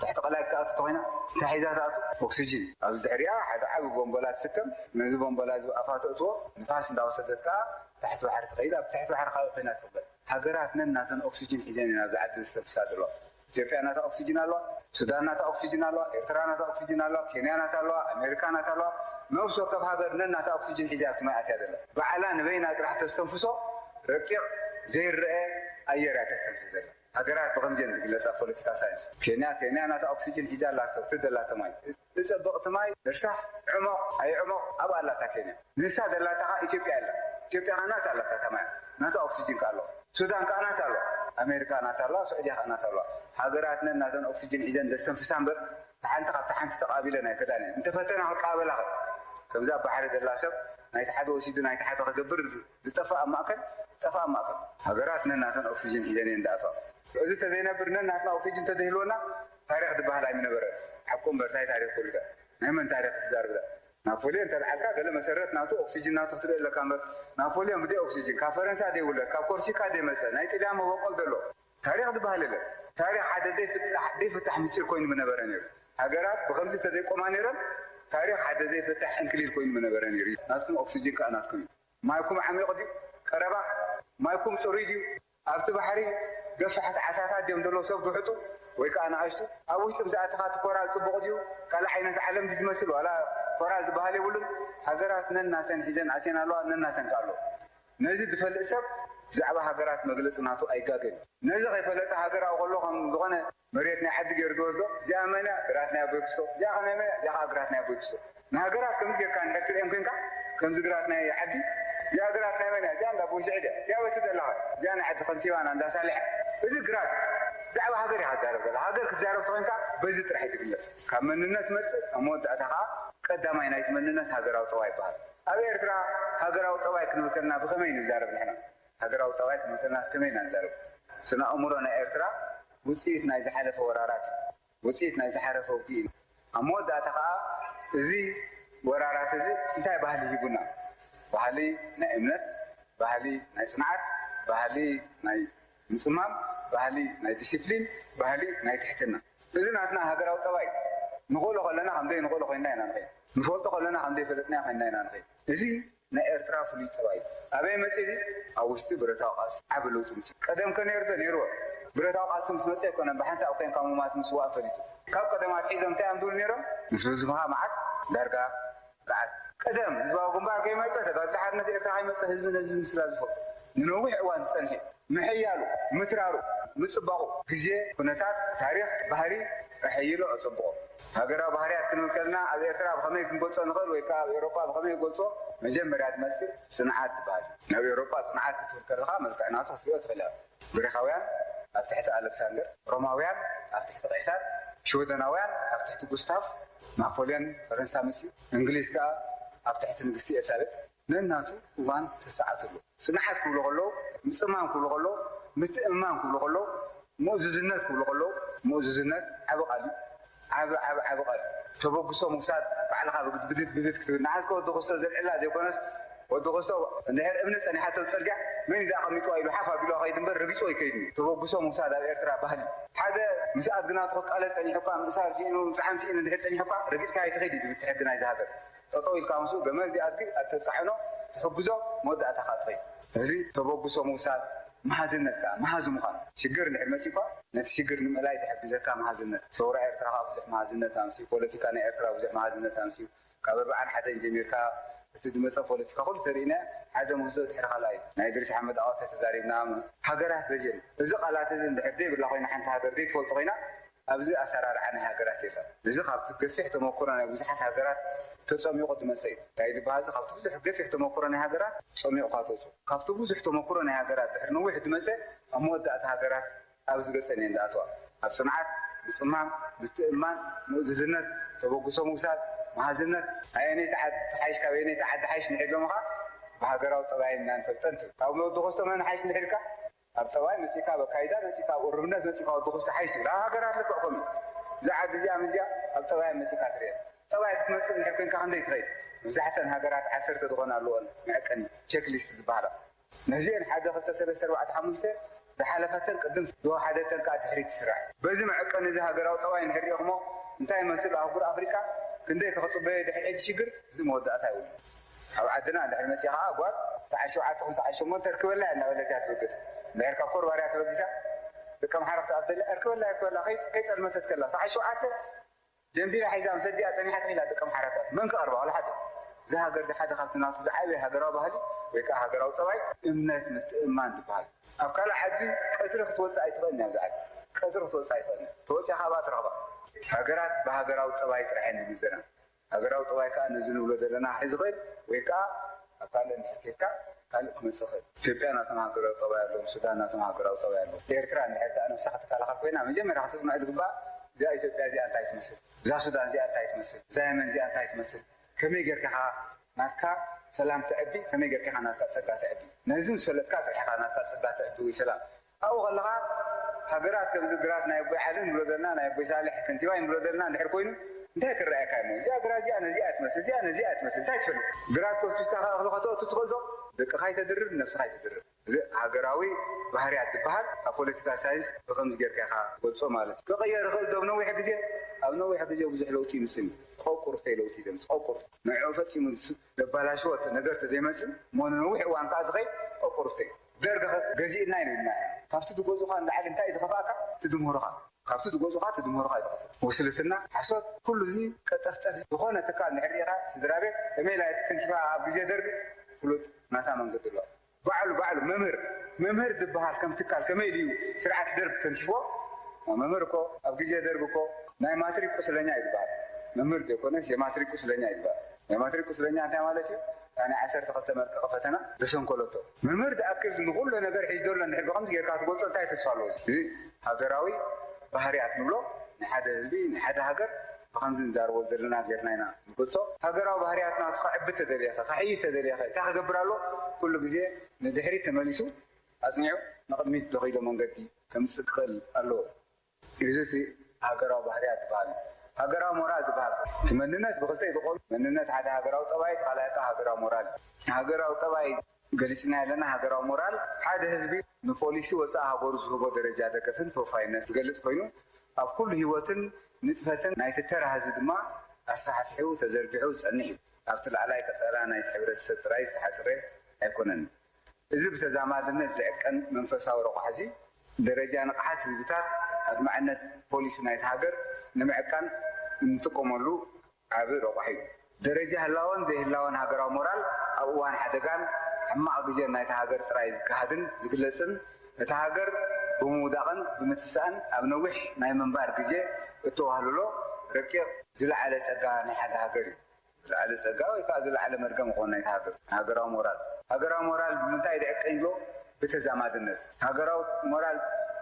ትሕቲ ቀላይ ክትኣቱ ተኮይና እንታይ ሒዛ ትኣቱ ኦክስጂን ኣብዚ ድሕሪኣ ሓደ ዓቢ ቦምቦላ ትስከም ነዚ ቦምቦላ እዚ ኣፋ ተእትዎ ንፋስ እንዳወሰደት ከዓ ታሕቲ ባሕሪ ትኸይድ ኣብ ትሕቲ ባሕሪ ካበይ ኮይና ትቕበል ሃገራት ነናተን ኦክስጅን ሒዘን እየን ኣብዚ ዓዲ ዘስተንፍሳ ዘለዋ ኢትዮጵያ ናታ ኦክስጅን ኣለዋ ሱዳን ናታ ኦክስጅን ኣለዋ ኤርትራ ናታ ኦክስጅን ኣለዋ ኬንያ ናታ ኣለዋ ኣሜሪካ ናታ ኣለዋ ነብሲ ወከፍ ሃገር ነናታ ኦክስጅን ሒዛ ኣብቲ ማይ ኣትያ ዘላ ባዕላ ንበይና ጥራሕ ተስተንፍሶ ረቂቕ ዘይረአ ኣየር እያ ተስተንፍስ ዘላ ሃገራት ብኸምዚ እየን ዝግለፃ ፖለቲካ ሳይንስ ኬንያ ኬንያ ናታ ኦክስጅን ሒዛ ኣላ ትብቲ ዘላ ተማይ ዝፀብቕ እቲ ማይ እርሳሕ ዕሞቕ ኣይዕሞቕ ኣብኣ ኣላታ ኬንያ ንሳ ዘላታ ከዓ ኢትዮጵያ ኣላ ኢትዮጵያ ከዓ ናታ ኣላታ ተማይ ናታ ኦክስጅን ከዓ ኣለዋ ሱዳን ከዓ ናታ ኣለዋ ኣሜሪካ ናታ ኣለዋ ስዑድያ ከዓ ናታ ኣለዋ ሃገራት ነን ናተን ኦክስጅን ሒዘን ዘስተንፍሳ እምበር ሓንቲ ካብቲ ሓንቲ ተቃቢለን ኣይከዳን እየን እንተፈተና ክቃበላ ከ ከምዛ ባሕሪ ዘላ ሰብ ናይቲ ሓደ ወሲዱ ናይቲ ሓደ ክገብር ዝጠፍእ ኣብ ማእከል ጠፍእ ኣብ ማእከል ሃገራት ነን ናተን ኦክስጅን ሒዘን እየን ዝኣትዋ እዚ ተዘይነብር ነን ናትና ኦክስጅን ተዘይህልወና ታሪኽ ዝበሃል ኣይምነበረን። ሓቁ እምበር ታይ ታሪኽ ኩሉ ከ ናይ መን ታሪኽ ትዛርብ እዛ? ናፖልዮን እንተልዓልካ ገለ መሰረት ናቱ ኦክስጅን ናቱ ክትርኢ ኣለካ እምበር ናፖልዮን ብደይ ኦክስጅን ካብ ፈረንሳ ደይ ውለድ ካብ ኮርሲካ ደይ መጸ ናይ ጥልያን መበቆል ዘሎ ታሪኽ ዝበሃል የለን። ታሪኽ ሓደ ዘይፍታሕ ዘይፍታሕ ምስጢር ኮይኑ ምነበረ ነይሩ። ሃገራት ብኸምዚ ተዘይቆማ ነይረን ታሪኽ ሓደ ዘይፍታሕ ዕንክሊል ኮይኑ ምነበረ ነይሩ እዩ። ናትኩም ኦክስጅን ከኣ ናትኩም እዩ። ማይኩም ዓሚቕ ድዩ? ቀረባ? ማይኩም ጽሩይ ድዩ? ኣብቲ ባሕሪ ገፋሕቲ ዓሳታት ድዮም ዘለዉ ሰብ ዝውሕጡ ወይ ከኣ ንኣሽቱ? ኣብ ውሽጢ ምስ ኣተኻ እቲ ኮራል ጽቡቕ ድዩ? ካልእ ዓይነት ዓለም ድዩ ዝመስል ዋላ ኦራል ዝበሃል የብሉን። ሃገራት ነናተን ሒዘን ኣትየን ኣለዋ፣ ነናተን ከ ኣለዋ። ነዚ ዝፈልጥ ሰብ ብዛዕባ ሃገራት መግለጺ ናቱ ኣይጋገን። ነዚ ከይፈለጠ ሃገራዊ ከሎ ከም ዝኾነ መሬት ናይ ዓዲ ገይሩ ዝወስዶ፣ እዚኣ መን እያ? ግራት ናይ ኣቦይ ክስቶ። እዚኣ ከ ናይ መን እያ? እዚኣ ከኣ ግራት ናይ ኣቦይ ክስቶ። ንሃገራት ከምዚ ጌርካ እንድሕር ትርእየን ኮንካ፣ ከምዚ ግራት ናይ ዓዲ፣ እዚኣ ግራት ናይ መን እያ? እዚኣ እንዳ ኣቦይ ስዒድ እያ። እዚኣ በቲ ዘለኻ፣ እዚኣ ናይ ዓዲ ከንቲባና እንዳ ሳልሕ። እዚ ግራት እዩ። ብዛዕባ ሃገር ኢኻ ትዛረብ ዘለኻ። ሃገር ክትዛረብ ተኾይንካ በዚ ጥራሕ እዩ ዝግለጽ። ካብ መንነት ትመጽእ፣ ኣብ መወዳእታ ከኣ ቀዳማይ ናይቲ መንነት ሃገራዊ ጠባይ ይበሃል። ኣብ ኤርትራ ሃገራዊ ጠባይ ክንብል ከለና ብኸመይ ንዛረብ ንሕና? ሃገራዊ ጠባይ ክንብል ከለናስ ከመይ ኢና ንዛረብ? ስነ ኣእምሮ ናይ ኤርትራ ውጽኢት ናይ ዝሓለፈ ወራራት እዩ። ውጽኢት ናይ ዝሓለፈ ውግእ እዩ። ኣብ መወዳእታ ከኣ እዚ ወራራት እዚ እንታይ ባህሊ ሂቡና? ባህሊ ናይ እምነት፣ ባህሊ ናይ ጽንዓት፣ ባህሊ ናይ ምጽማም፣ ባህሊ ናይ ዲሲፕሊን፣ ባህሊ ናይ ትሕትና። እዚ ናትና ሃገራዊ ጠባይ እዩ። ንኽእሎ ከለና ከም ዘይንኽእሎ ኮይንና ኢና ንኸይድ። ንፈልጦ ከለና ከም ዘይፈለጥናዮ ኮይንና ኢና ንኸይድ። እዚ ናይ ኤርትራ ፍሉይ ጠባይ እዩ። ኣበይ መጺእ እዚ? ኣብ ውሽጢ ብረታዊ ቃልሲ ዓቢ ለውጢ ምጽእ። ቀደም ከ ነይሩ ዶ? ነይርዎ። ብረታዊ ቃልሲ ምስ መጸ ኣይኮነን ብሓንሳብ ኮይንካ ምማት ምስዋእ ፈሊጡ። ካብ ቀደም ኣትሒዞም እንታይ እዮም ዝብሉ ነይሮም? ምስ ህዝብኻ መዓት ዳርጋ ገዓት። ቀደም ህዝባዊ ግንባር ከይመጸ፣ ተጋድሎ ሓርነት ኤርትራ ከይመጸ ህዝቢ ነዚ ምስላ ዝፈልጦ። ንነዊሕ እዋን ዝጸንሐ እዩ። ምሕያሉ፣ ምትራሩ፣ ምጽባቑ፣ ግዜ፣ ኩነታት፣ ታሪኽ፣ ባህሪ ኣሐይሉ ኣጸብቖ። ሃገራዊ ባህርያት ክንብል ከለና ኣብ ኤርትራ ብኸመይ ክንገልጾ ንኽእል ወይ ከኣ ኣብ ኤውሮጳ ብኸመይ ይገልጾ? መጀመርያ ዝመጽእ ጽንዓት ዝበሃል እዩ። ናብ ኤውሮጳ ጽንዓት ክትብል ከለኻ መልክዕ ናቱ ክትሪኦ ትኽእል ኢኻ። ግሪኻውያን ኣብ ትሕቲ ኣሌክሳንደር፣ ሮማውያን ኣብ ትሕቲ ቄሳር፣ ሽወደናውያን ኣብ ትሕቲ ጉስታፍ ናፖልዮን ፈረንሳ መጺኡ፣ እንግሊዝ ከኣ ኣብ ትሕቲ ንግስቲ ኤልሳቤጥ ነናቱ እዋን ተሰዓትሉ። ጽንዓት ክብሉ ከለዉ፣ ምጽማም ክብሉ ከለዉ፣ ምትእምማን ክብሉ ከለዉ፣ ምእዙዝነት ክብሉ ከለዉ፣ ምእዙዝነት ዓቢ ቃል እዩ። ዓቢ፣ ዓቢ፣ ዓቢ ቃል እዩ። ተበግሶ ምውሳድ፣ ባዕልኻ ብግድ-፣ ብድት፣ ብድት ክትብል። ንዓስከ ወዲ ክስቶ ዘልዕላ ዘይኮነስ፣ ወዲ ክስቶ እንድሕር እምኒ ጸኒሓቶ ኣብ ጽርግያ፣ መን እዩ ደኣ ኣቐሚጥዋ ኢሉ ሓፍ ኣቢሉ ከይዱ እምበር፣ ረጊጽዎ ኣይከይድን እዩ። ተበግሶ ምውሳድ ኣብ ኤርትራ ባህሊ እዩ። ሓደ ምስ ኣድጊ ናቱ ክቃለስ ጸኒሑ እኳ፣ ምእሳር ስኢኑ፣ ምጽዓን ስኢኑ እንድሕር ጸኒሑ እኳ፣ ረጊጽካ ኣይትኸይድ እዩ ዝብል እቲ ሕጊ ናይዚ ሃገር። ጠጠው ኢልካ ምስኡ ገመል ዚኣድጊ ኣተጻዕኖ ትሕግዞ መወዳእታ ከኣ ትኸይድ። እዚ ተበግሶ ምውሳድ መሃዝነት ከኣ መሃዚ ምዃን። ሽግር እንድሕር መጺእኳ ነቲ ሽግር ንምእላይ ዝሕግዘካ መሃዝነት። ሰውራ ኤርትራ ከኣ ብዙሕ መሃዝነት ኣምስዩ፣ ፖለቲካ ናይ ኤርትራ ብዙሕ መሃዝነት ኣምስዩ። ካብ ኣርብዓን ሓደን ጀሚርካ እቲ ዝመጸ ፖለቲካ ኩሉ ተሪእና ሓደ ምህዞ ድሕሪ ካልኣይ ናይ ድሪስ ሓመድ ኣዋሳ ተዛሪብና። ሃገራት በጀን እዚ ቃላት እዚ እንድሕር ዘይብላ ኮይና ሓንቲ ሃገር ዘይትፈልጦ ኮይና ኣብዚ ኣሰራርዓ ናይ ሃገራት የለን። እዚ ካብቲ ገፊሕ ተመክሮ ናይ ብዙሓት ሃገራት ተጸሚቑ ዝመጸ እዩ። እንታይ ዝበሃል እዚ ካብቲ ብዙሕ ገፊሕ ተመክሮ ናይ ሃገራት ጸሚቑካ ተውፅኦ። ካብቲ ብዙሕ ተመክሮ ናይ ሃገራት ድሕሪ ነዊሕ ዝመጸ ኣብ መወዳእታ ሃገራት ኣብዚ ገጸን እየን ዝኣትዋ። ኣብ ጽንዓት፣ ምጽማም፣ ምትእምማን፣ ምእዙዝነት፣ ተበግሶ ምውሳድ፣ መሃዝነት፣ ኣየነይቲ ዓዲ ትሓይሽ ካብ ኣየነይቲ ዓዲ ሓይሽ ንሒድሎምኻ ብሃገራዊ ጠባይ እና ንፈልጠን ትብል። ካብ ወዲ ኮስቶ መን ሓይሽ ንሒድካ? ኣብ ጠባይ መጺእካ፣ ኣብ ኣካይዳ መጺእካ፣ ኣብ ቁርብነት መጺእካ ወዲ ኩስቶ ሓይሽ ትብል። ኣብ ሃገራት ልክዕ ከምኡ እዩ። እዛ ዓዲ እዚኣ ምስዚኣ ኣብ ጠባይ መጺእካ ትርእየን። ጠባይ ክትመጽእ እንድሕር ኮንካ ክንደይ ትኸይድ? መብዛሕተን ሃገራት ዓሰርተ ዝኾና ኣለወን መዐቀኒ፣ ቸክሊስት ዝበሃላ። ነዚአን ሓደ፣ ክልተ፣ ሰለስተ፣ ኣርባዕተ፣ ሓሙሽተ ዝሓለፈተን ቅድም ዝወሓደተን ከኣ ድሕሪት ትስራሕ። በዚ መዐቀኒ እዚ ሃገራዊ ጠባይ እንድሕር ሪኢኹሞ እንታይ ይመስል? ኣህጉር ኣፍሪቃ ክንደይ ከ ክጽበዮ ድሕሪ ሕጂ ሽግር? እዚ መወዳእታ የብሉን። ኣብ ዓድና እንድሕር መጺኣ ከኣ ጓል ሰዓት ሸውዓተ ይኹን ሰዓት ሸሞንተ እርክበላ እያ እናበለት እያ ትበግስ። እንድሕር ካብ ኮርባር እያ ተበጊሳ ደቂ ኣምሓራ ክትኣትወላ እርክበላ እርክበላ ከይ-፣ ከይጸልመተት ከላ ሰዓት ሸውዓተ ጀንቢራ ሒዛ ምስ ኣዲኣ ጸኒሓ ተኺላ ደቂ ኣምሓራታት መን ክቐርባ? ዋላ ሓደ። እዚ ሃገር እዚ ሓደ ካብቲ ናቱ ዝዓበየ ሃገራዊ ባህሊ ወይ ከኣ ሃገራዊ ጠባይ እምነት ምትእምማን ዝበሃል። ኣብ ካልእ ዓዲ ቀትሪ ክትወጽእ ኣይትኽእልን እያ። ኣብዚ ዓዲ ቀትሪ ክትወጽእ ኣይትኽእልን እያ። ተወጺኣ ካብኣ ትረኽባ። ሃገራት ብሃገራዊ ጠባይ ጥራሕ እየን ዝምዘና። ሃገራዊ ጠባይ ከኣ ነዚ ንብሎ ዘለና ክሕዝ ይኽእል ወይ ከኣ ኣብ ካልእ እንድሕር ኬድካ ካልእ ክመጽእ ይኽእል። ኢትዮጵያ ናቶም ሃገራዊ ጠባይ ኣለዎም፣ ሱዳን ናቶም ሃገራዊ ጠባይ ኣለዎም። ኤርትራ እንድሕር ደኣ ነብሳ ክትከላኸል ኮይና መጀመርያ ክትጽምዕ ዝግባእ እዛ ኢትዮጵያ እዚኣ እንታይ ትመስል፣ እዛ ሱዳን እዚኣ እንታይ ትመስል፣ እዛ የመን እዚኣ እንታይ ትመስል፣ ከመይ ጌርካ ኢኻ ናትካ ሰላም ተዕቢ፣ ከመይ ጌርካ ኢኻ ናትካ ጸጋ ተዕቢ፣ ነዚ ምስ ፈለጥካ ጥራሕ ኢኻ ናትካ ጸጋ ተዕቢ ወይ ሰላም። ኣብኡ ከለኻ ሃገራት ከምዚ ግራት ናይ ኣቦይ ዓሊ ንብሎ ዘለና፣ ናይ ኣቦይ ሳልሕ ከንቲባይ ንብሎ ዘለና እንድሕር ኮይኑ እንታይ ክረኣየካ እሞ እዚኣ ግራት እዚኣ ነዚኣ ትመስል፣ እዚኣ ነዚኣ ትመስል እንታይ ትፈልጥ? ግራት ከፍቲፍካ እኽሊ ከተእቱ ትኽእል ዶ? ደቅኻ ኣይተድርብ፣ ነብስኻ ኣይተድርብ። እዚ ሃገራዊ ባህርያት ዝበሃል ኣብ ፖለቲካ ሳይንስ ብኸምዚ ጌርካ ኢኻ ትገልጾ ማለት እዩ። ክቕየር ይኽእል ዶ ኣብ ነዊሕ ግዜ? ኣብ ነዊሕ ግዜ ብዙሕ ለውጢ ይምጽእ እዩ። ቆቁርፍተይ ለውጢ እዩ ዘምጽእ። ቆቁርፍተ ንዕኡ ፈጺሙ ዘባላሽዎ ነገር ተዘይመጽእ እሞ ንነዊሕ እዋን ከኣ ዝኸይድ ቆቁርፍተ እዩ። ደርግ ገዚእና ኢና ኢልና ኢና። ካብቲ ዝገዙኻ ንላዕሊ እንታይ እዩ ዝኸፍኣካ? እቲ ዝምህሩኻ። ካብቲ ዝጎፁኻ ትድምሩኻ ኣይትኸፍል። ውስልትና፣ ሓሶት፣ ኩሉ እዚ ቀጠፍጠፍ ዝኾነ ትካል ንሕሪኻ ስድራ ቤት ከመይ ኢላ ተንኪፋ ኣብ ግዜ ደርግ ፍሉጥ ናታ መንገዲ ኣሎ። ባዕሉ ባዕሉ መምህር መምህር ዝበሃል ከም ትካል ከመይ ድዩ ስርዓት ደርግ ተንኪፎ? መምህር እኮ ኣብ ግዜ ደርግ እኮ ናይ ማትሪክ ቁስለኛ እዩ ዝበሃል። መምህር ዘይኮነስ የማትሪክ ቁስለኛ እዩ ዝበሃል። ናይ ማትሪክ ቁስለኛ እንታይ ማለት እዩ? ናይ ዓሰርተ ክልተ መልቀቂ ፈተና ዘሰንከለቶ መምህር ዝኣክል ንኩሉ ነገር ሒዝ ዘሎ እንድሕር ብኸምዚ ጌርካ ትገልጾ እንታይ ተስፋ ኣለዎ? እዚ ሃገራዊ ባህርያት ንብሎ ናይ ሓደ ህዝቢ ናይ ሓደ ሃገር ብኸምዚ ንዛረቦ ዘለና ጌርና ኢና ንገልጾ። ሃገራዊ ባህርያት ናቱ ከዕቢ ተደሊኻ ከሕይል ተደሊኻ እንታይ ክገብር ኣሎ? ኩሉ ግዜ ንድሕሪት ተመሊሱ ኣጽኒዑ ንቕድሚት ደኺሎ መንገዲ ከምጽእ ክኽእል ኣለዎ። እዚ እቲ ሃገራዊ ባህርያት ዝበሃል እዩ። ሃገራዊ ሞራል ዝበሃል እቲ መንነት ብክልተ እዩ ዝቆም። መንነት ሓደ ሃገራዊ ጠባይ፣ እቲ ካልኣይ ከዓ ሃገራዊ ሞራል እዩ። ሃገራዊ ጠባይ ገሊጽና ኣለና። ሃገራዊ ሞራል ሓደ ህዝቢ ንፖሊሲ ወጻኢ ሃገሩ ዝህቦ ደረጃ ደገፍን ተወፋይነት ዝገልጽ ኮይኑ ኣብ ኩሉ ህይወትን ንጥፈትን ናይቲ ተራ ህዝቢ ድማ ኣስፋሕፊሑ ተዘርጊሑ ዝጸንሕ እዩ። ኣብቲ ላዕላይ ቀጸላ ናይቲ ሕብረተሰብ ጥራይ ዝተሓጽረ ኣይኮነን። እዚ ብተዛማድነት ዝዕቀን መንፈሳዊ ረቋሒ እዚ፣ ደረጃ ንቕሓት ህዝብታት ኣድማዕነት ፖሊሲ ናይታ ሃገር ንምዕቃን እንጥቀመሉ ዓቢ ረቋሒ እዩ። ደረጃ ህላወን ዘይህላወን ሃገራዊ ሞራል ኣብ እዋን ሓደጋን ሕማቕ ግዜን ናይታ ሃገር ጥራይ ዝገሃድን ዝግለጽን፣ እታ ሃገር ብምውዳቕን ብምትሳእን ኣብ ነዊሕ ናይ ምንባር ግዜ እተዋህልሎ ረቂቕ ዝለዓለ ጸጋ ናይ ሓደ ሃገር እዩ። ዝለዓለ ጸጋ ወይ ከዓ ዝለዓለ መርገም ይኾን ናይቲ ሃገር፣ ሃገራዊ ሞራል። ሃገራዊ ሞራል ብምንታይ ድዕቀን ኢሎ? ብተዛማድነት። ሃገራዊ ሞራል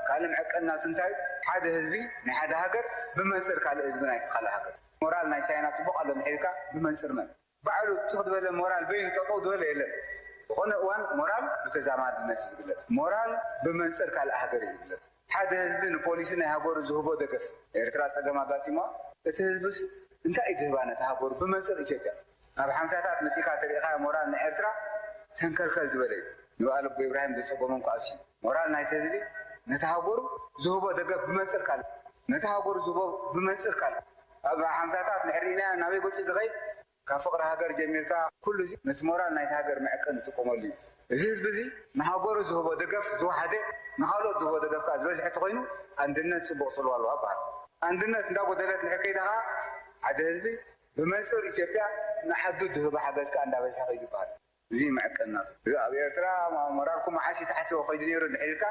ካልእ መዐቀኒ ናቱ እንታይ እዩ? ሓደ ህዝቢ ናይ ሓደ ሃገር ብመንጽር ካልእ ህዝቢ ናይቲ ካልእ ሃገር። ሞራል ናይ ቻይና ጽቡቕ ኣሎ እንድሕር ኢልካ ብመንጽር መን? ባዕሉ ትኽ ዝበለ ሞራል በይኑ ጠጠው ዝበለ የለን። ዝኾነ እዋን ሞራል ብተዛማድነት እዩ ዝግለጽ። ሞራል ብመንጽር ካልእ ሃገር እዩ ዝግለጽ። ሓደ ህዝቢ ንፖሊሲ ናይ ሃገሩ ዝህቦ ደገፍ። ኤርትራ ጸገም ኣጋጢምዋ፣ እቲ ህዝብስ እንታይ እዩ ዝህባ ነቲ ሃገሩ ብመንጽር ኢትዮጵያ? ኣብ ሓምሳታት መጺእካ ተሪእኻዮ ሞራል ንኤርትራ ሰንከልከል ዝበለ እዩ። ንበዓል ኣቦ ኢብራሂም ዘጸገሞም ከኣ እሱ እዩ። ሞራል ናይቲ ህዝቢ ነቲ ሃገሩ ዝህቦ ደገፍ ብመንጽር ካልእ፣ ነቲ ሃገሩ ዝህቦ ብመንጽር ካልእ። ኣብ ሓምሳታት እንድሕር ርኢናዮ ናበይ ገጹ ዝኸይድ? ካብ ፍቕሪ ሃገር ጀሚርካ ኩሉ እዚ ነቲ ሞራል ናይቲ ሃገር መዕቀኒ ዝጥቀመሉ እዩ። እዚ ህዝቢ እዚ ንሃገሩ ዝህቦ ደገፍ ዝወሓደ፣ ንኻልኦት ዝህቦ ደገፍ ከኣ ዝበዝሐ ተኾይኑ ኣንድነት ጽቡቕ ጽልዋ ኣለዎ ይበሃል። ኣንድነት እንዳጎደለት እንድሕር ከይዳ ከኣ ሓደ ህዝቢ ብመንጽር ኢትዮጵያ ንዓዱ ዝህቦ ሓገዝ ከኣ እንዳበዝሐ ከይዱ ይበሃል። እዚ መዐቀኒ ናቱ። እዚ ኣብ ኤርትራ ሞራልኩም መዓስ እዩ ታሕቲ ከይዱ ነይሩ እንድሕር ኢልካ፣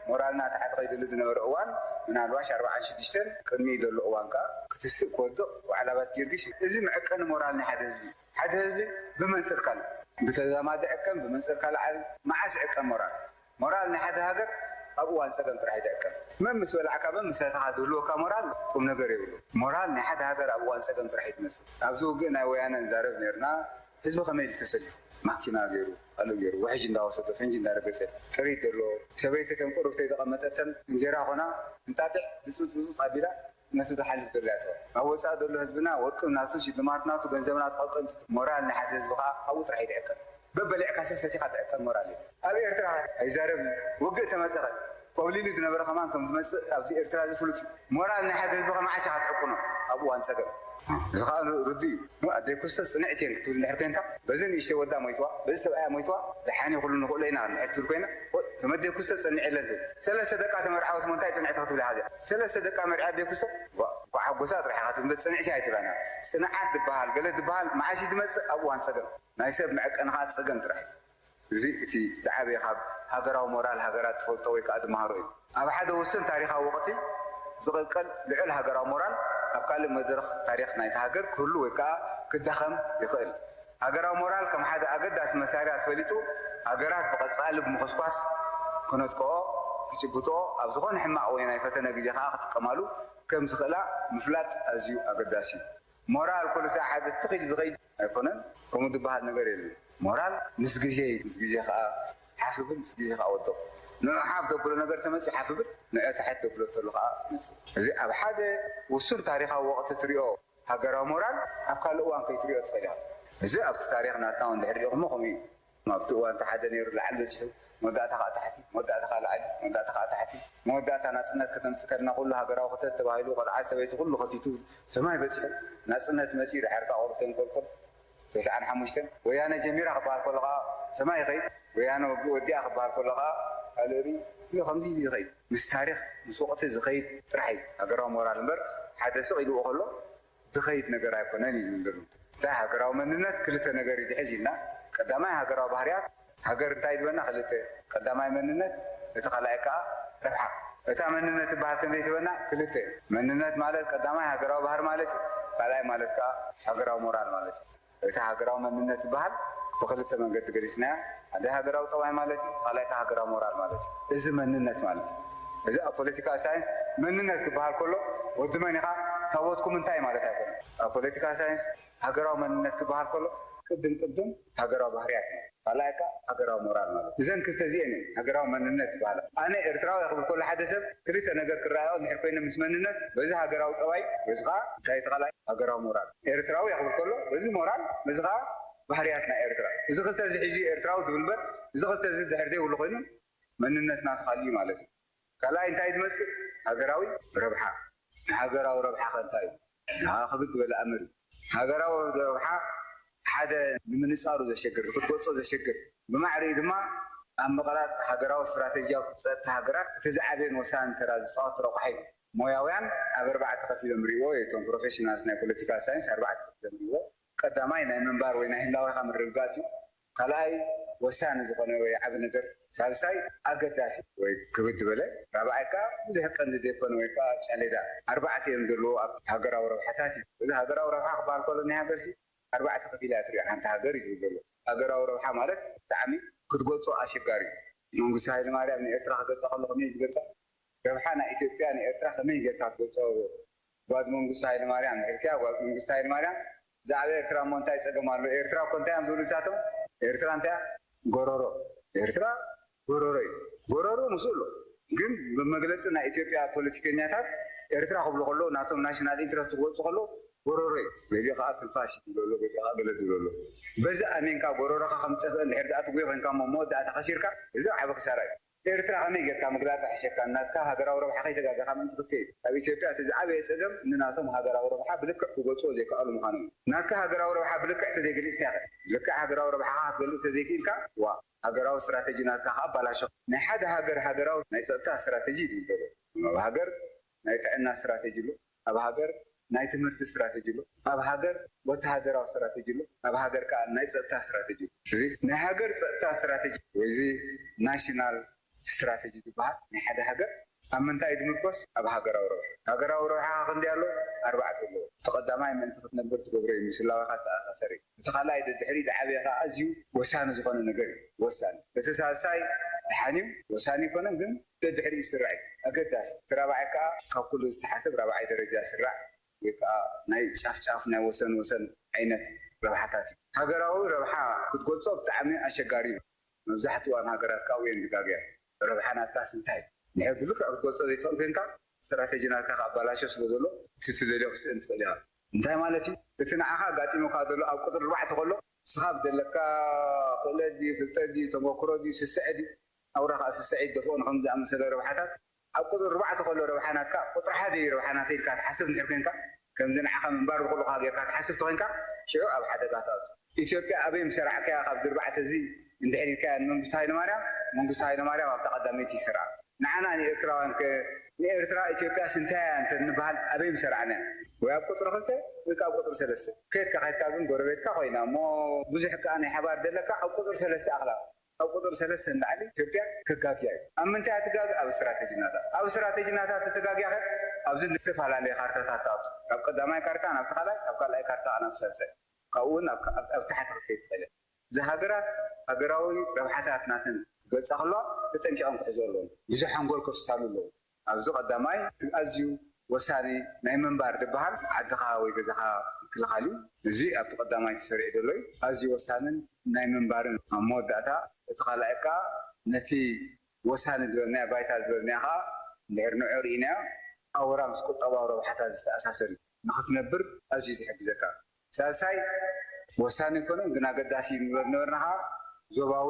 ሞራልና ታሕቲ ከይድሉ ዝነበረ እዋን ምናልባሽ ኣርብዓን ሽዱሽተን ቅድሚኡ ዘሎ እዋን ከኣ ክትስእ ክወድቕ ዋዕላባት ጊዮርጊስ እዩ። እዚ መዐቀኒ ሞራል ናይ ሓደ ህዝቢ እዩ። ሓደ ህዝቢ ብመንጽር ካልእ። ብተዛማዲ ዕቀን ብመንጽር ካልእ ዓቢ መዓስ ይዕቀን ሞራል? ሞራል ናይ ሓደ ሃገር ኣብ እዋን ጸገም ጥራሕ እዩ ዝዕቀን። መን ምስ በላዕካ መን ምስ ሰተኻ ዝህልወካ ሞራል ቁም ነገር የብሉ። ሞራል ናይ ሓደ ሃገር ኣብ እዋን ጸገም ጥራሕ እዩ ዝመስል። ኣብዚ ውግእ ናይ ወያነ ንዛረብ ነይርና። ህዝቢ ከመይ ኢሉ ተሰሊፉ? ማኪና ገይሩ፣ ካልእ ገይሩ፣ ውሕጅ እንዳወሰዶ፣ ፈንጂ እንዳረገጸ፣ ጥሪት ዘሎ፣ ሰበይቲ ተን ቁሩብተይ ዘቐመጠተን እንጌራ ኮና፣ እንጣጢዕ ብጽብጽ ብጽብጽ ኣቢላ ነቲ ዝሓልፍ ዘሎ እያ ትበል። ኣብ ወጻኢ ዘሎ ህዝብና ወርቂ ናቱ፣ ሽልማት ናቱ፣ ገንዘብ ናቱ ቀጠንቱ። ሞራል ናይ ሓደ ህዝቢ ከኣ ኣብኡ ጥራሕ እዩ ዝዕቀን። በበሊዕካስ ሰቲኻ ትዕቀን ሞራል እዩ። ኣብ ኤርትራ ኣይዛረብን። ውግእ ተመጸኸ፣ ኮብሊሉ ዝነበረ ከማን ከም ዝመጽእ ኣብዚ ኤርትራ እዚ ፍሉጥ እዩ። ሞራል ናይ ሓደ ህዝቢ ከ መዓስ ኢኻ ትዕቅኖ? ኣብ እዋን ጸገም። እዚ ከኣ ርዱእ እዩ። ኣደይ ኩስቶስ ጽንዕቲ እየን ክትብል እንድሕር ኮይንካ፣ በዚ ንእሽተይ ወዳ ሞይትዋ፣ በዚ ሰብኣያ ሞይትዋ፣ ደሓን ይኹሉ ንኽእሎ ኢና እንድሕር ትብል ኮይና፣ ወ-፣ ከም ኣደይ ኩስቶስ ጸኒዐለን ትብል። ሰለስተ ደቃ ተመርዓወት እሞ እንታይ ጽንዕቲ ክትብል ኢኻ እዚኣ? ሰለስተ ደቃ መርዒያ ኣደይ ኩስቶስ፣ ዋ፣ እንኳዕ ሓጎሳ ጥራሕ ኢኻ ትብል፣ ጽንዕቲ ኣይትብላና። ጽንዓት ዝበሃል፣ ገለ ዝበሃል መዓስ እዩ ዝመጽእ? ኣብ እዋን ጸገም። ናይ ሰብ መዐቀኒ ከኣ ጸገም ጥራሕ እዩ። እዚ እቲ ዝዓበየ ካብ ሃገራዊ ሞራል ሃገራት ትፈልጦ ወይ ከኣ ትመሃሮ እዩ። ኣብ ሓደ ውሱን ታሪኻዊ ወቕቲ ዝቕልቀል ልዑል ሃገራዊ ሞራል ኣብ ካልእ መድረኽ ታሪኽ ናይታ ሃገር ክህሉ ወይ ከኣ ክዳኸም ይኽእል። ሃገራዊ ሞራል ከም ሓደ ኣገዳሲ መሳርያ ተፈሊጡ፣ ሃገራት ብቐጻሊ ብምኹስኳስ ክነጥቀኦ፣ ክጭብጥኦ፣ ኣብ ዝኾነ ሕማቕ ወይ ናይ ፈተነ ግዜ ከኣ ክጥቀማሉ ከም ዝኽእላ ምፍላጥ ኣዝዩ ኣገዳሲ እዩ። ሞራል ኩሉ ሳዕ ሓደ ትኽ ኢሉ ዝኸይድ ኣይኮነን፣ ከምኡ ዝበሃል ነገር የለን። ሞራል ምስ ግዜ እዩ፣ ምስ ግዜ ከኣ ሓፍ ይብል፣ ምስ ግዜ ከኣ ወድቕ። ንዑ ሓፍ ዘብሎ ነገር ተመጽዩ ሓፍ ይብል፣ ንዑ ታሕት ዘብሎ ተሎ ከኣ ይመጽእ። እዚ ኣብ ሓደ ውሱን ታሪኻዊ ወቕቲ ትሪኦ ሃገራዊ ሞራል ኣብ ካልእ እዋን ከይትሪኦ ትኽእል ኢኻ። እዚ ኣብቲ ታሪኽ ናትና እውን እንድሕር ሪኢኹሞ ከምኡ እዩ። ኣብቲ እዋን እቲ ሓደ ነይሩ ላዕሊ በጺሑ፣ መወዳእታ ከኣ ታሕቲ፣ መወዳእታ ከኣ ላዕሊ፣ መወዳእታ ከኣ ታሕቲ። መወዳእታ ናጽነት ከተምጽእ ከድና ኩሉ ሃገራዊ ክተት ተባሂሉ ቆልዓ ሰበይቲ ኩሉ ከቲቱ ሰማይ በጺሑ። ናጽነት መጺኡ ድሓር ከኣ ቁሩብ ተንቆልቁል። ተስዓን ሓሙሽተን ወያነ ጀሚራ ክበሃል ከሎ ከኣ ሰማይ ይኸይድ። ወያነ ወዲ-፣ ወዲኣ ክበሃል ከሎ ከኣ ካልእ ርኢ፣ እዚ ከምዚ ኢሉ ይኸይድ። ምስ ታሪኽ፣ ምስ ወቕቲ ዝኸይድ ጥራሕ እዩ ሃገራዊ ሞራል እምበር፣ ሓደ ስቕ ኢልዎ ከሎ ዝኸይድ ነገር ኣይኮነን እዩ ዝብል ዘሎ። እንታይ ሃገራዊ መንነት ክልተ ነገር እዩ ዝሕዝ ኢልና፣ ቀዳማይ ሃገራዊ ባህርያት፣ ሃገር እንታይ ትበና ክልተ፣ ቀዳማይ መንነት፣ እቲ ካልኣይ ከኣ ረብሓ። እታ መንነት ትበሃል ከመይ ትበና ክልተ፣ መንነት ማለት ቀዳማይ ሃገራዊ ባህሪ ማለት እዩ፣ ካልኣይ ማለት ከኣ ሃገራዊ ሞራል ማለት እዩ። እቲ ሃገራዊ መንነት ዝበሃል ብክልተ መንገዲ ገሊጽናዮ። ሓደ ሃገራዊ ጠባይ ማለት እዩ፣ ካልኣይ ከኣ ሃገራዊ ሞራል ማለት እዩ። እዚ መንነት ማለት እዩ። እዚ ኣብ ፖለቲካል ሳይንስ መንነት ክበሃል ከሎ ወዲ መን ኢኻ፣ ታቦትኩም እንታይ ማለት ኣይኮነን። ኣብ ፖለቲካል ሳይንስ ሃገራዊ መንነት ክበሃል ከሎ ቅድም ቅድም ሃገራዊ ባህርያት ማለት እዩ። ካልኣይ ከኣ ሃገራዊ ሞራል ማለት እዩ። እዘን ክልተ እዚአን እየን ሃገራዊ መንነት ዝበሃላ። ኣነ ኤርትራዊ እየ ክብል ከሎ ሓደ ሰብ ክልተ ነገር ክረኣዮ እንድሕር ኮይነ ምስ መንነት በዚ ሃገራዊ ጠባይ በዚ ከኣ እንታይ እቲ ካልኣይ ሃገራዊ ሞራል። ኤርትራዊ እየ ክብል ከሎ በዚ ሞራል በዚ ከኣ ባህርያት ናይ ኤርትራ። እዚ ክልተ እዚ ሒዙ ኤርትራዊ ዝብል እምበር እዚ ክልተ እዚ ድሕር ዘይብሉ ኮይኑ መንነትና ተኻልዩ ማለት እዩ። ካልኣይ እንታይ ዝመጽእ? ሃገራዊ ረብሓ። ንሃገራዊ ረብሓ ከ እንታይ እዩ? ንሃ ክብድ ዝበለ ኣምር እዩ። ሃገራዊ ረብሓ ሓደ ንምንጻሩ ዘሸግር፣ ክትገልጾ ዘሸግር፣ ብማዕሪኡ ድማ ኣብ ምቕራጽ ሃገራዊ ስትራተጂያዊ ጸጥታ ሃገራት እቲ ዝዓበየን ወሳንን ተራ ዝጻወት ረቋሒ እዩ። ሞያውያን ኣብ ኣርባዕተ ከፊሎም ይሪእዎ፣ እቶም ፕሮፌሽናልስ ናይ ፖለቲካል ሳይንስ ኣርባዕተ ከፊሎም ይሪእዎ። ቀዳማይ ናይ ምንባር ወይ ናይ ህላዌኻ ምርግጋጽ እዩ። ካልኣይ ወሳኒ ዝኾነ ወይ ዓቢ ነገር፣ ሳልሳይ ኣገዳሲ ወይ ክብድ ዝበለ፣ ራብዓይ ከኣ ብዙሕ ቀንዲ ዘይኮነ ወይ ከኣ ጨሌዳ። ኣርባዕተ እዮም ዘለዉ ኣብቲ ሃገራዊ ረብሓታት እዩ። እዚ ሃገራዊ ረብሓ ክበሃል ከሎ ናይ ሃገርሲ ኣርባዕተ ከፊላ እያ ትሪኦ ሓንቲ ሃገር እዩ ዝብል ዘሎ። ሃገራዊ ረብሓ ማለት ብጣዕሚ ክትገልጾ ኣሸጋሪ እዩ። መንግስቱ ሃይለማርያም ንኤርትራ ክገልጻ ከሎ ከመይ እዩ ዝገልጻ? ረብሓ ናይ ኢትዮጵያ ንኤርትራ ከመይ ጌርካ ትገልጾ? ጓል መንግስቱ ሃይለማርያም ድሕርቲያ ጓል መንግስቱ ሃይለማርያም ብዛዕባ ኤርትራ እሞ እንታይ ጸገም ኣሎ? ኤርትራ እኮ እንታይ እዮም ዝብሉ ንሳቶም? ኤርትራ እንታይ እያ? ጎረሮ። ኤርትራ ጎረሮ እዩ። ጎረሮ ምስኡ ኣሎ። ግን ብመግለጺ ናይ ኢትዮጵያ ፖለቲከኛታት ኤርትራ ክብሉ ከለዉ ናቶም ናሽናል ኢንትረስት ክገልጹ ከለዉ ጎረሮ እዩ። ገሊኡ ከኣ ትንፋስ እዩ ዝብሉ ኣሎ፣ ገሊኡ ከኣ ገለ ዝብሉ ኣሎ። በዚ ኣሚንካ ጎረሮኻ ከም ዝጠፍአ እንድሕር ደኣ ትጉሂ ኮይንካ እሞ መወዳእታ ከሲርካ፣ እዚ ዓቢ ክሳራ እዩ። ኤርትራ ከመይ ጌርካ ምግላጽ ይሕሸካ? ናትካ ሃገራዊ ረብሓ ከይተጋገኻ ምእንቲ ክትከይድ። ኣብ ኢትዮጵያ እቲ ዝዓበየ ጸገም ንናቶም ሃገራዊ ረብሓ ብልክዕ ክገልጽዎ ዘይከኣሉ ምዃኖም እዩ። ናትካ ሃገራዊ ረብሓ ብልክዕ ተዘይገሊጽካዮ፣ ልክዕ ሃገራዊ ረብሓኻ ክትገልጽ ተዘይክኢልካ፣ ዋ፣ ሃገራዊ ስትራተጂ ናትካ ከኣ ኣባላሾ። ናይ ሓደ ሃገር ሃገራዊ ናይ ጸጥታ ስትራተጂ እዩ ዝብል ዘሎ። ኣብ ሃገር ናይ ጥዕና ስትራተጂ ኣሎ፣ ኣብ ሃገር ናይ ትምህርቲ ስትራተጂ ኣሎ፣ ኣብ ሃገር ወተሃደራዊ ስትራተጂ ኣሎ፣ ኣብ ሃገር ከኣ ናይ ጸጥታ ስትራተጂ ኣሎ። እዚ ናይ ሃገር ጸጥታ ስትራተጂ ወይ እዚ ናሽናል ስትራተጂ ዝበሃል ናይ ሓደ ሃገር ኣብ ምንታይ እዩ ዝምርኮስ? ኣብ ሃገራዊ ረብሓ። ሃገራዊ ረብሓ ክንደይ ኣሎ? ኣርባዕተ ኣለዎ። እቲ ቀዳማይ ምእንቲ ክትነብር ትገብሮ እዩ፣ ምስ ህላወኻ ዝተኣሳሰር እዩ። እቲ ካልኣይ ደድሕሪ ዝዓበየ ከኣ ኣዝዩ ወሳኒ ዝኾነ ነገር እዩ። ወሳኒ። እቲ ሳልሳይ ደሓን እዩ፣ ወሳኒ ኣይኮነን ግን ደድሕሪኡ ዝስራዕ እዩ። ኣገዳሲ። እቲ ራብዓይ ከኣ ካብ ኩሉ ዝተሓተ ብ ራብዓይ ደረጃ ዝስራዕ ወይ ከኣ ናይ ጫፍ ጫፍ ናይ ወሰን ወሰን ዓይነት ረብሓታት እዩ። ሃገራዊ ረብሓ ክትገልጾ ብጣዕሚ ኣሸጋሪ እዩ። መብዛሕትኣን ሃገራት ካብኡ እየን ዝጋገያ። ረብሓ ናትካስ እንታይ? እንድሕር ብልክዕ ክትገልጾ ዘይትኽእል ኮይንካ ስትራተጂ ናትካ ክኣባላሾ ስለ ዘሎ እቲ ትደልዮ ክትስእን ትኽእል ኢኻ። እንታይ ማለት እዩ? እቲ ንዓኻ ኣጋጢሙካ ዘሎ ኣብ ቁጽሪ ኣርባዕተ ከሎ ንስኻ ብዘለካ ክእለት ድዩ ፍልጠት ድዩ ተመክሮ ድዩ ስስዐ ድዩ ኣውራ ከኣ ስስዐ ይደፍኦ ንኸምዚ ዝኣመሰለ ረብሓታት ኣብ ቁጽሪ ኣርባዕተ ከሎ ረብሓ ናትካ ቁጽሪ ሓደ እዩ ረብሓ ናተይ ኢልካ ትሓስብ እንድሕር ኮይንካ ከምዚ ንዓኻ ምንባር ዝኽእሉኻ ጌርካ ትሓስብ ተኾይንካ ሽዑ ኣብ ሓደጋ ትኣቱ። ኢትዮጵያ ኣበይ ምሰራዕካያ ካብዚ ኣርባዕተ እዚ እንድሕር ኢልካያ ንመንግስቱ ሃይለማርያም መንግስቱ ሃይለማርያም ኣብታ ቀዳመይቲ ይሰርዓ። ንዓና ንኤርትራውያን ከ ንኤርትራ ኢትዮጵያስ እንታይ እያ እንተ ንበሃል ኣበይ ምሰራዕናያ? ወይ ኣብ ቁጽሪ ክልተ ወይ ከኣ ኣብ ቁጽሪ ሰለስተ። ከድካ ከድካ ግን ጎረቤትካ ኮይና እሞ ብዙሕ ከኣ ናይ ሓባር ዘለካ ኣብ ቁጽሪ ሰለስተ ኣኽላ ኣብ ቁጽሪ ሰለስተ ንላዕሊ ኢትዮጵያ ከጋግያ እዩ። ኣብ ምንታይ እያ ትጋገ? ኣብ ስትራተጂ ናታ። ኣብ ስትራተጂ ናታ ተተጋግያ ከ ኣብዚ ዝተፈላለየ ካርታታት ትኣቱ። ካብ ቀዳማይ ካርታ ናብቲ ካልኣይ፣ ካብ ካልኣይ ካርታ ናብ ሳልሳይ፣ ካብኡ እውን ኣብ ኣብ ታሕቲ ክትከይድ ትኽእል እያ። እዚ ሃገራት ሃገራዊ ረብሓታት ናተን ክገልጻ ከለዋ ተጠንቂቐን ክሕዝኦ ኣለወን። ብዙሕ ሓንጎል ከፍስሳሉ ኣለዎ። ኣብዚ ቀዳማይ እቲ ኣዝዩ ወሳኒ ናይ ምንባር ዝበሃል ዓድኻ ወይ ገዛኻ ምክልኻል እዩ። እዚ ኣብቲ ቀዳማይ ተሰሪዑ ዘሎ እዩ። ኣዝዩ ወሳንን ናይ ምንባርን ኣብ መወዳእታ እቲ ካልኣይ ከኣ ነቲ ወሳኒ ዝበልናዮ ባይታ ዝበልናዮ ከኣ እንድሕር ንዑ ርኢናዮ ኣውራ ምስ ቁጠባዊ ረብሓታት ዝተኣሳሰር እዩ። ንኽትነብር ኣዝዩ ዝሕግዘካ። ሳልሳይ ወሳኒ ኣይኮነን ግን ኣገዳሲ እዩ ንብሎ ዝነበርና ከኣ ዞባዊ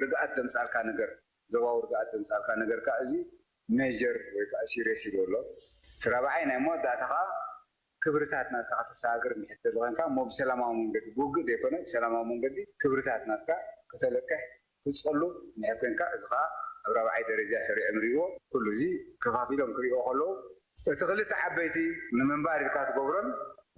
ርግኣት ዘምጻልካ ነገር ዞባዊ ርግኣት ዘምጻልካ ነገር ከኣ እዚ ሜጀር ወይ ከኣ ሲሪየስ ኢሉ ኣሎ። እቲ ራብዓይ ናይ መወዳእታ ከኣ ክብርታት ናትካ ከተሰጋግር እንድሕር ትደሊ ኮይንካ እሞ ብሰላማዊ መንገዲ ብውግእ ዘይኮነ ብሰላማዊ መንገዲ ክብርታት ናትካ ከተለቅሕ ትጸሉ እንድሕር ኮይንካ እዚ ከኣ ኣብ ራብዓይ ደረጃ ሰሪዖም ይሪእዎ። ኩሉ እዚ ከፋፊሎም ክሪእዎ ከለዉ፣ እቲ ክልተ ዓበይቲ ንምንባር ኢልካ ትገብሮን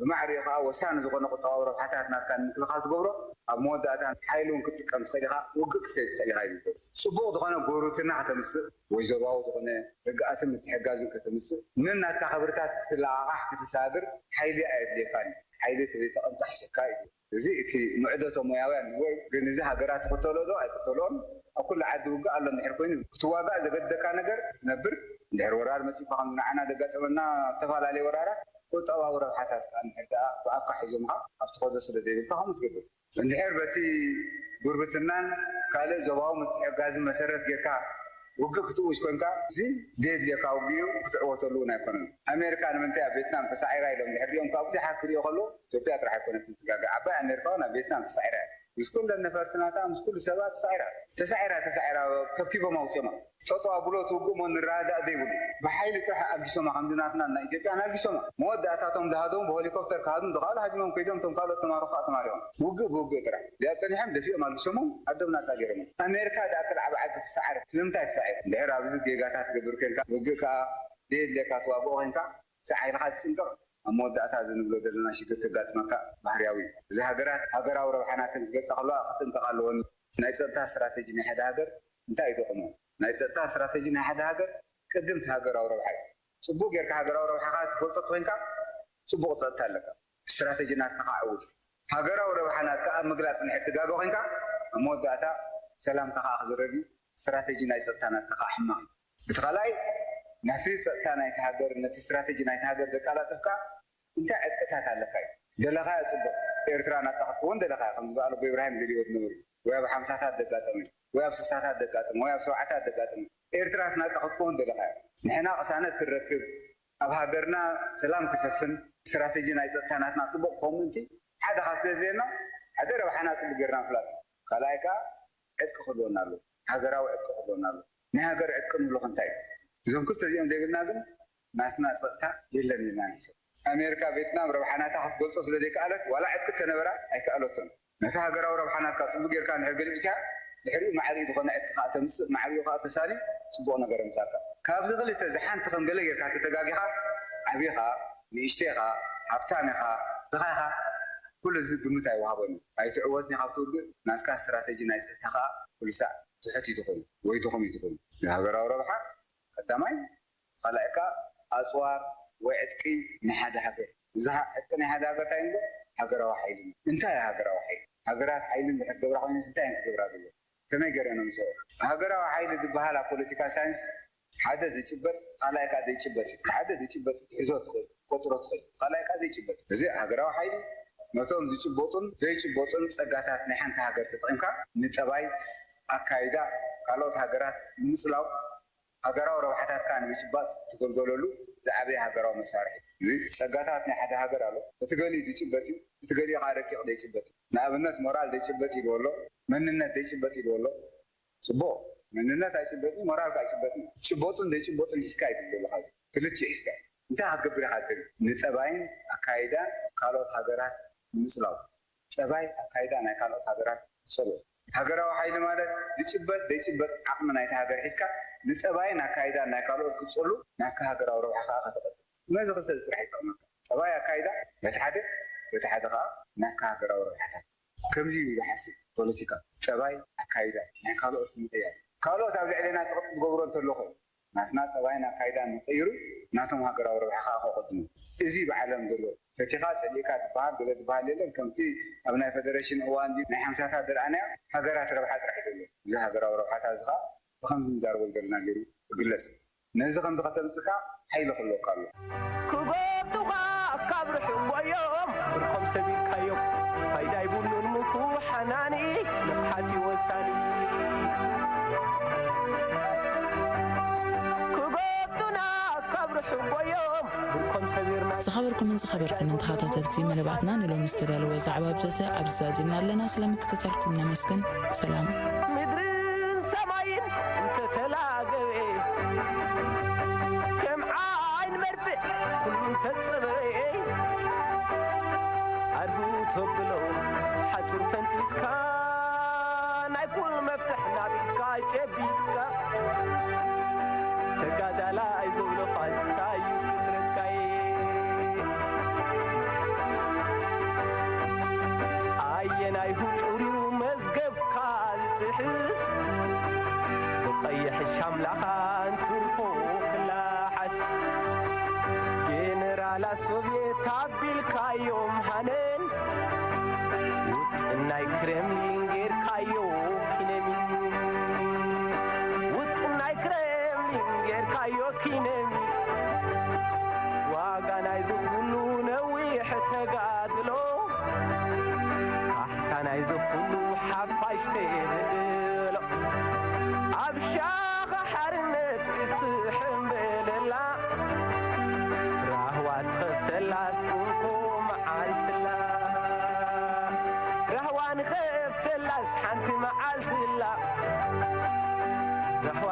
ብማዕሪኡ ከዓ ወሳኒ ዝኾነ ቁጠባዊ ረብሓታት ናትካ ንምክልኻል ትገብሮ፣ ኣብ መወዳእታ ሓይሊ እውን ክትጥቀም ትኽእል ኢኻ፣ ውግእ ክትሰይ ትኽእል ኢኻ እዩ ዝብል። ጽቡቕ ዝኾነ ጎርብትና ከተምጽእ ወይ ዞባዊ ዝኾነ ርግኣትን ምትሕጋዝን ከተምጽእ፣ ምን ናትካ ክብርታት ክትለቓቓሕ ከተሳግር ሓይሊ ኣየድልየካን እዩ። ሓይሊ ተዘይተቐምጦ ሕሸካ እዩ። እዚ እቲ ምዕደቶ ሞያውያን ዝብሎ እዩ። ግን እዚ ሃገራት ይኽተሎ ዶ ኣይክተልኦን፣ ኣብ ኩሉ ዓዲ ውግእ ኣሎ እንድሕር ኮይኑ ክትዋጋእ ዘገድደካ ነገር ክትነብር፣ እንድሕር ወራር መፂእኳ ከምዚ ንዓና ዘጋጠመና ዝተፈላለዩ ወራራት ቁጠባዊ ረብሓታት ከዓ እንድሕር ደኣ ብኣፍካ ሒዞምካ ኣብ ትኸዶ ስለ ዘይብልካ ከምኡ ትገብር። እንድሕር በቲ ጉርብትናን ካልእ ዞባዊ ምትሕግጋዝን መሰረት ጌርካ ውግእ ክትእውጅ ኮንካ፣ እዚ ዘየድልየካ ውግእ እዩ፣ ክትዕወተሉ እውን ኣይኮነን። ኣሜሪካ ንምንታይ ኣብ ቬትናም ተሳዒራ ኢሎም ድሕር ሪኦም፣ ካብ ብዙሓት ክሪኦ ከለዉ ኢትዮጵያ ጥራሕ ኣይኮነትን ትጋገ። ዓባይ ኣሜሪካ እውን ኣብ ቬትናም ተሳዒራ እያ። ምስ ኩለን ነፈርቲ ናታ፣ ምስ ኩሉ ሰባ ተሳዒራ። ተሳዒራ፣ ተሳዒራ፣ ከብኪቦም ኣውፅኦማ። ጠጠው ኣብሎ እቲ ውግእ እሞ ንረዳእ ዘይብሉ። ብሓይሊ ጥራሕ ኣልጊሶማ፣ ከምዚ ናትና ናይ ኢትዮጵያ ኣልጊሶማ። መወዳእታ እቶም ዝሃደሙ ብሄሊኮፕተር ክሃድሙ ዝኸኣሉ ሃዲሞም ከይዶም፣ እቶም ካልኦት ተማረኹ ከዓ ተማሪኾም። ውግእ ብውግእ ጥራሕ። እዚኣ ጸኒሖም ደፊኦም ኣልጊሶሞም፣ ዓዶም ናጻ ገይሮም። ኣሜሪካ ደኣ ክልዓብ ዓዲ ትሰዓር። ስለምንታይ ትሰዓር? እንድሕር ኣብዚ ጌጋታት ትገብር ኮንካ፣ ውግእ ከዓ ዘየድልየካ ትዋግኦ ኮንካ፣ ሳዕ ኢልካ ትጽንቀቕ። ኣብ መወዳእታ እዚ ንብሎ ዘለና ሽግር ከጋጥመካ ባህርያዊ እዩ። እዚ ሃገራት ሃገራዊ ረብሓ ናተን ክገልጻ ከለዋ ክጥንቀቓ ኣለወን። ናይ ጸጥታ ስትራተጂ ናይ ሓደ ሃገር እንታይ እዩ ጥቕሙ? ናይ ጸጥታ ስትራተጂ ናይ ሓደ ሃገር ቅድም እቲ ሃገራዊ ረብሓ እዩ። ጽቡቕ ጌርካ ሃገራዊ ረብሓኻ ትፈልጦ እንተኾይንካ፣ ጽቡቕ ጸጥታ ኣለካ። ስትራተጂ ናትካ ከዓ ዕውት። ሃገራዊ ረብሓ ናትካ ኣብ ምግላጽ እንድሕር ትጋገ ኮይንካ፣ ኣብ መወዳእታ ሰላምካ ከዓ ክዝረግ እዩ። ስትራተጂ ናይ ጸጥታ ናትካ ከዓ ሕማቕ እዩ። እቲ ካልኣይ፣ ነቲ ጸጥታ ናይቲ ሃገር፣ ነቲ ስትራተጂ ናይቲ ሃገር ዘቀላጥፍካ እንታይ ዕጥቅታት ኣለካ እዩ? ደለኻዮ ጽቡቕ። ኤርትራ ናጻ ክትከውን ደለኻዮ፣ ከም ዝበኣሉ ኣቦ ኢብራሂም ደልይዎ ዝነበሩ። ወይ ኣብ ሓምሳታት ዘጋጠመ፣ ወይ ኣብ ስሳታት ዘጋጠመ፣ ወይ ኣብ ሰብዓታት ዘጋጠመ። ኤርትራስ ናጻ ክትከውን ደለኻዮ። ንሕና ቅሳነት ክንረክብ፣ ኣብ ሃገርና ሰላም ክሰፍን፣ ስትራተጂ ናይ ጸጥታ ናትና ጽቡቕ ክኸውን ምእንቲ፣ ሓደ ካብቲ ዘድልየና፣ ሓደ ረብሓና ጽቡቕ ጌርና ምፍላጥ እዩ። ካልኣይ ከኣ ዕጥቂ ክህልወና ኣለዎ። ሃገራዊ ዕጥቂ ክህልወና ኣለዎ። ናይ ሃገር ዕጥቂ ንብሎ ከ እንታይ እዩ? እዞም ክልተ እዚኦም ዘይብልና ግን ናትና ጸጥታ የለን ኢልና ንሕሰብ። ኣሜሪካ ቬትናም ረብሓ ናታ ክትገልጾ ስለ ዘይከኣለት፣ ዋላ ዕጥቂ እንተነበራ ኣይከኣለቶን። ነቲ ሃገራዊ ረብሓ ናትካ ጽቡቕ ጌርካ እንድሕር ገሊጽካዮ፣ ድሕሪኡ ማዕሪኡ ዝኾነ ዕጥቂ ከኣ ተምጽእ፣ ማዕሪኡ ከኣ ተሳልዩ ጽቡቕ ነገር የምጻልካ። ካብዚ ክልተ እዚ ሓንቲ ከም ገለ ጌርካ ተተጋጊኻ፣ ዓቢኻ፣ ንእሽተይኻ፣ ሃብታም ኢኻ፣ ድኻ ኢኻ፣ ኩሉ እዚ ግምት ኣይወሃቦን እዩ። ኣይትዕወትን ኢኻ ኣብቲ ውግእ፣ ናትካ ስትራተጂ ናይ ጸጥታ ከኣ ኩሉ ሳዕ ትሑት እዩ ትኾን ወይ ድኹም እዩ ትኾን። ንሃገራዊ ረብሓ ቀዳማይ፣ ካልኣይ ከኣ ኣጽዋር ወይ ዕጥቂ ናይ ሓደ ሃገር። እዚ ሃ-፣ ዕጥቂ ናይ ሓደ ሃገር እንታይ ንብሎ? ሃገራዊ ሓይሊ። እንታይ እዩ ሃገራዊ ሓይሊ? ሃገራት ሓይሊ እንድሕር ክገብራ ኮይነን እንታይ እየን ክገብራ ዘለዋ? ከመይ ገይረን እምስኦ? ሃገራዊ ሓይሊ ዝበሃል ኣብ ፖለቲካል ሳይንስ ሓደ ዝጭበጥ፣ ካልኣይ ከኣ ዘይጭበጥ እዩ። ሓደ ዝጭበጥ ክትሕዞ ትኽእል፣ ክትቆጽሮ ትኽእል። ካልኣይ ከኣ ዘይጭበጥ። እዚ ሃገራዊ ሓይሊ ነቶም ዝጭበጡን ዘይጭበጡን ጸጋታት ናይ ሓንቲ ሃገር ተጠቒምካ ንጠባይ፣ ኣካይዳ ካልኦት ሃገራት ንምጽላው፣ ሃገራዊ ረብሓታትካ ንምጭባጥ ትገልገለሉ ዝዓበየ ሃገራዊ መሳርሒ። እዚ ጸጋታት ናይ ሓደ ሃገር ኣሎ። እቲ ገሊኡ ዝጭበጥ እዩ፣ እቲ ገሊኡ ከኣ ረቂቕ ዘይጭበጥ እዩ። ንኣብነት ሞራል ዘይጭበጥ ኢልዎ ኣሎ፣ መንነት ዘይጭበጥ ኢልዎ ኣሎ። ጽቡቕ፣ መንነት ኣይጭበጥን፣ ሞራል ከኣ ኣይጭበጥን። ጭበጡን ዘይጭበጡን ሒዝካ እዩ ዘለኻ፣ ክልቲኡ ሒዝካ። እንታይ ክትገብር ኢኻ ትደሊ? ንጸባይን ኣካይዳን ካልኦት ሃገራት ንምጽላው። ጸባይ ኣካይዳ ናይ ካልኦት ሃገራት ክትጸልዎ። ሃገራዊ ሓይሊ ማለት ዝጭበጥ ዘይጭበጥ ዓቕሚ ናይቲ ሃገር ሒዝካ ንጸባይን ኣካይዳን ናይ ካልኦት ክትጸሉ ናትካ ሃገራዊ ረብሓ ከኣ ከተቐድም። ነዚ ክልተ እዚ ጥራሕ ይጠቕመካ። ጸባይ ኣካይዳ በቲ ሓደ፣ በቲ ሓደ ከኣ ናትካ ሃገራዊ ረብሓታት። ከምዚ እዩ ዝሓስብ ፖለቲካ። ጸባይ ኣካይዳ ናይ ካልኦት ምቕያር። ካልኦት ኣብ ልዕሌና ጸቕጢ ዝገብሮ እንተሎ ኾይኑ ናትና ጠባይን ኣካይዳን ንቐይሩ፣ ናቶም ሃገራዊ ረብሓ ከኣ ከቐድሙ። እዚ ብዓለም ዘሎ ፈቲኻ ጸሊእካ ዝበሃል ገለ ዝበሃል የለን። ከምቲ ኣብ ናይ ፈደረሽን እዋን ድዩ ናይ ሓምሳታት ዝረኣናዮ ሃገራት ረብሓ ጥራሕ እዩ ዘሎ። እዚ ሃገራዊ ረብሓታት እዚ ከኣ ብኸምዚ ንዛረበሉ ዘለና ገይሩ ክግለጽ። ነዚ ከምዚ ከተምጽእ ከኣ ሓይሊ ክህልወካ ኣለዎ። ክጎብጡኻ ካብ ርሑቕ ጎዮም ብርኮም ሰቢርካዮም ፋይዳ ይብሉን ምፉ ሓናኒ ንቕሓት እዩ ወሳኒ። ክጎብጡና ካብ ርሑቕ ጎዮም ብርኮም ሰቢርና። ዝኸበርኩምን ዝኸበርክንን ተኸታተልቲ መደባትና፣ ንሎሚ ዝተዳለወ ዛዕባ ብዘተ ኣብዚ ዛዚምና ኣለና። ስለ ምክትታልኩም ነመስግን። ሰላም። ምድርን ሰማይን እንተተላገበ ከም ዓይን መርፍእ ኩሉ እንተጸበበ ኣድህቡ ተብሎ ሓጹር ፈንጢስካ ናይ ኩሉ መፍትሕ ናቢልካ ጨቢጥካ ተጋዳላይ ዝብሎ ፋንታዩ ፍጥረትካይ። ኣየናይ ሁጡርዩ መዝገብካ ዝጥሕስ፣ ብቐይሕ ሻምላኻን ትርፎ ክላሓስ። ጀነራላት ሶቭየት ኣቢልካዮም ሃነን፣ ውጥን ናይ ክሬምሊን ጌርካዮ ኪነሚ። ውጥን ናይ ክሬምሊን ጌርካዮ ኪነሚ። ዋጋ ናይዚ ኩሉ ነዊሕ ተጋድሎ፣ ካሕሳ ናይዚ ኩሉ ሓፋሽ ተጋድሎ። ኣብ ሻኻ ሓርነት ክትስሕም በለላ፣ ራህዋ ትኸፍተላስ እንኮ መዓልትላ። ራህዋ ንኸፍተላስ ሓንቲ መዓልትላ። ራህዋ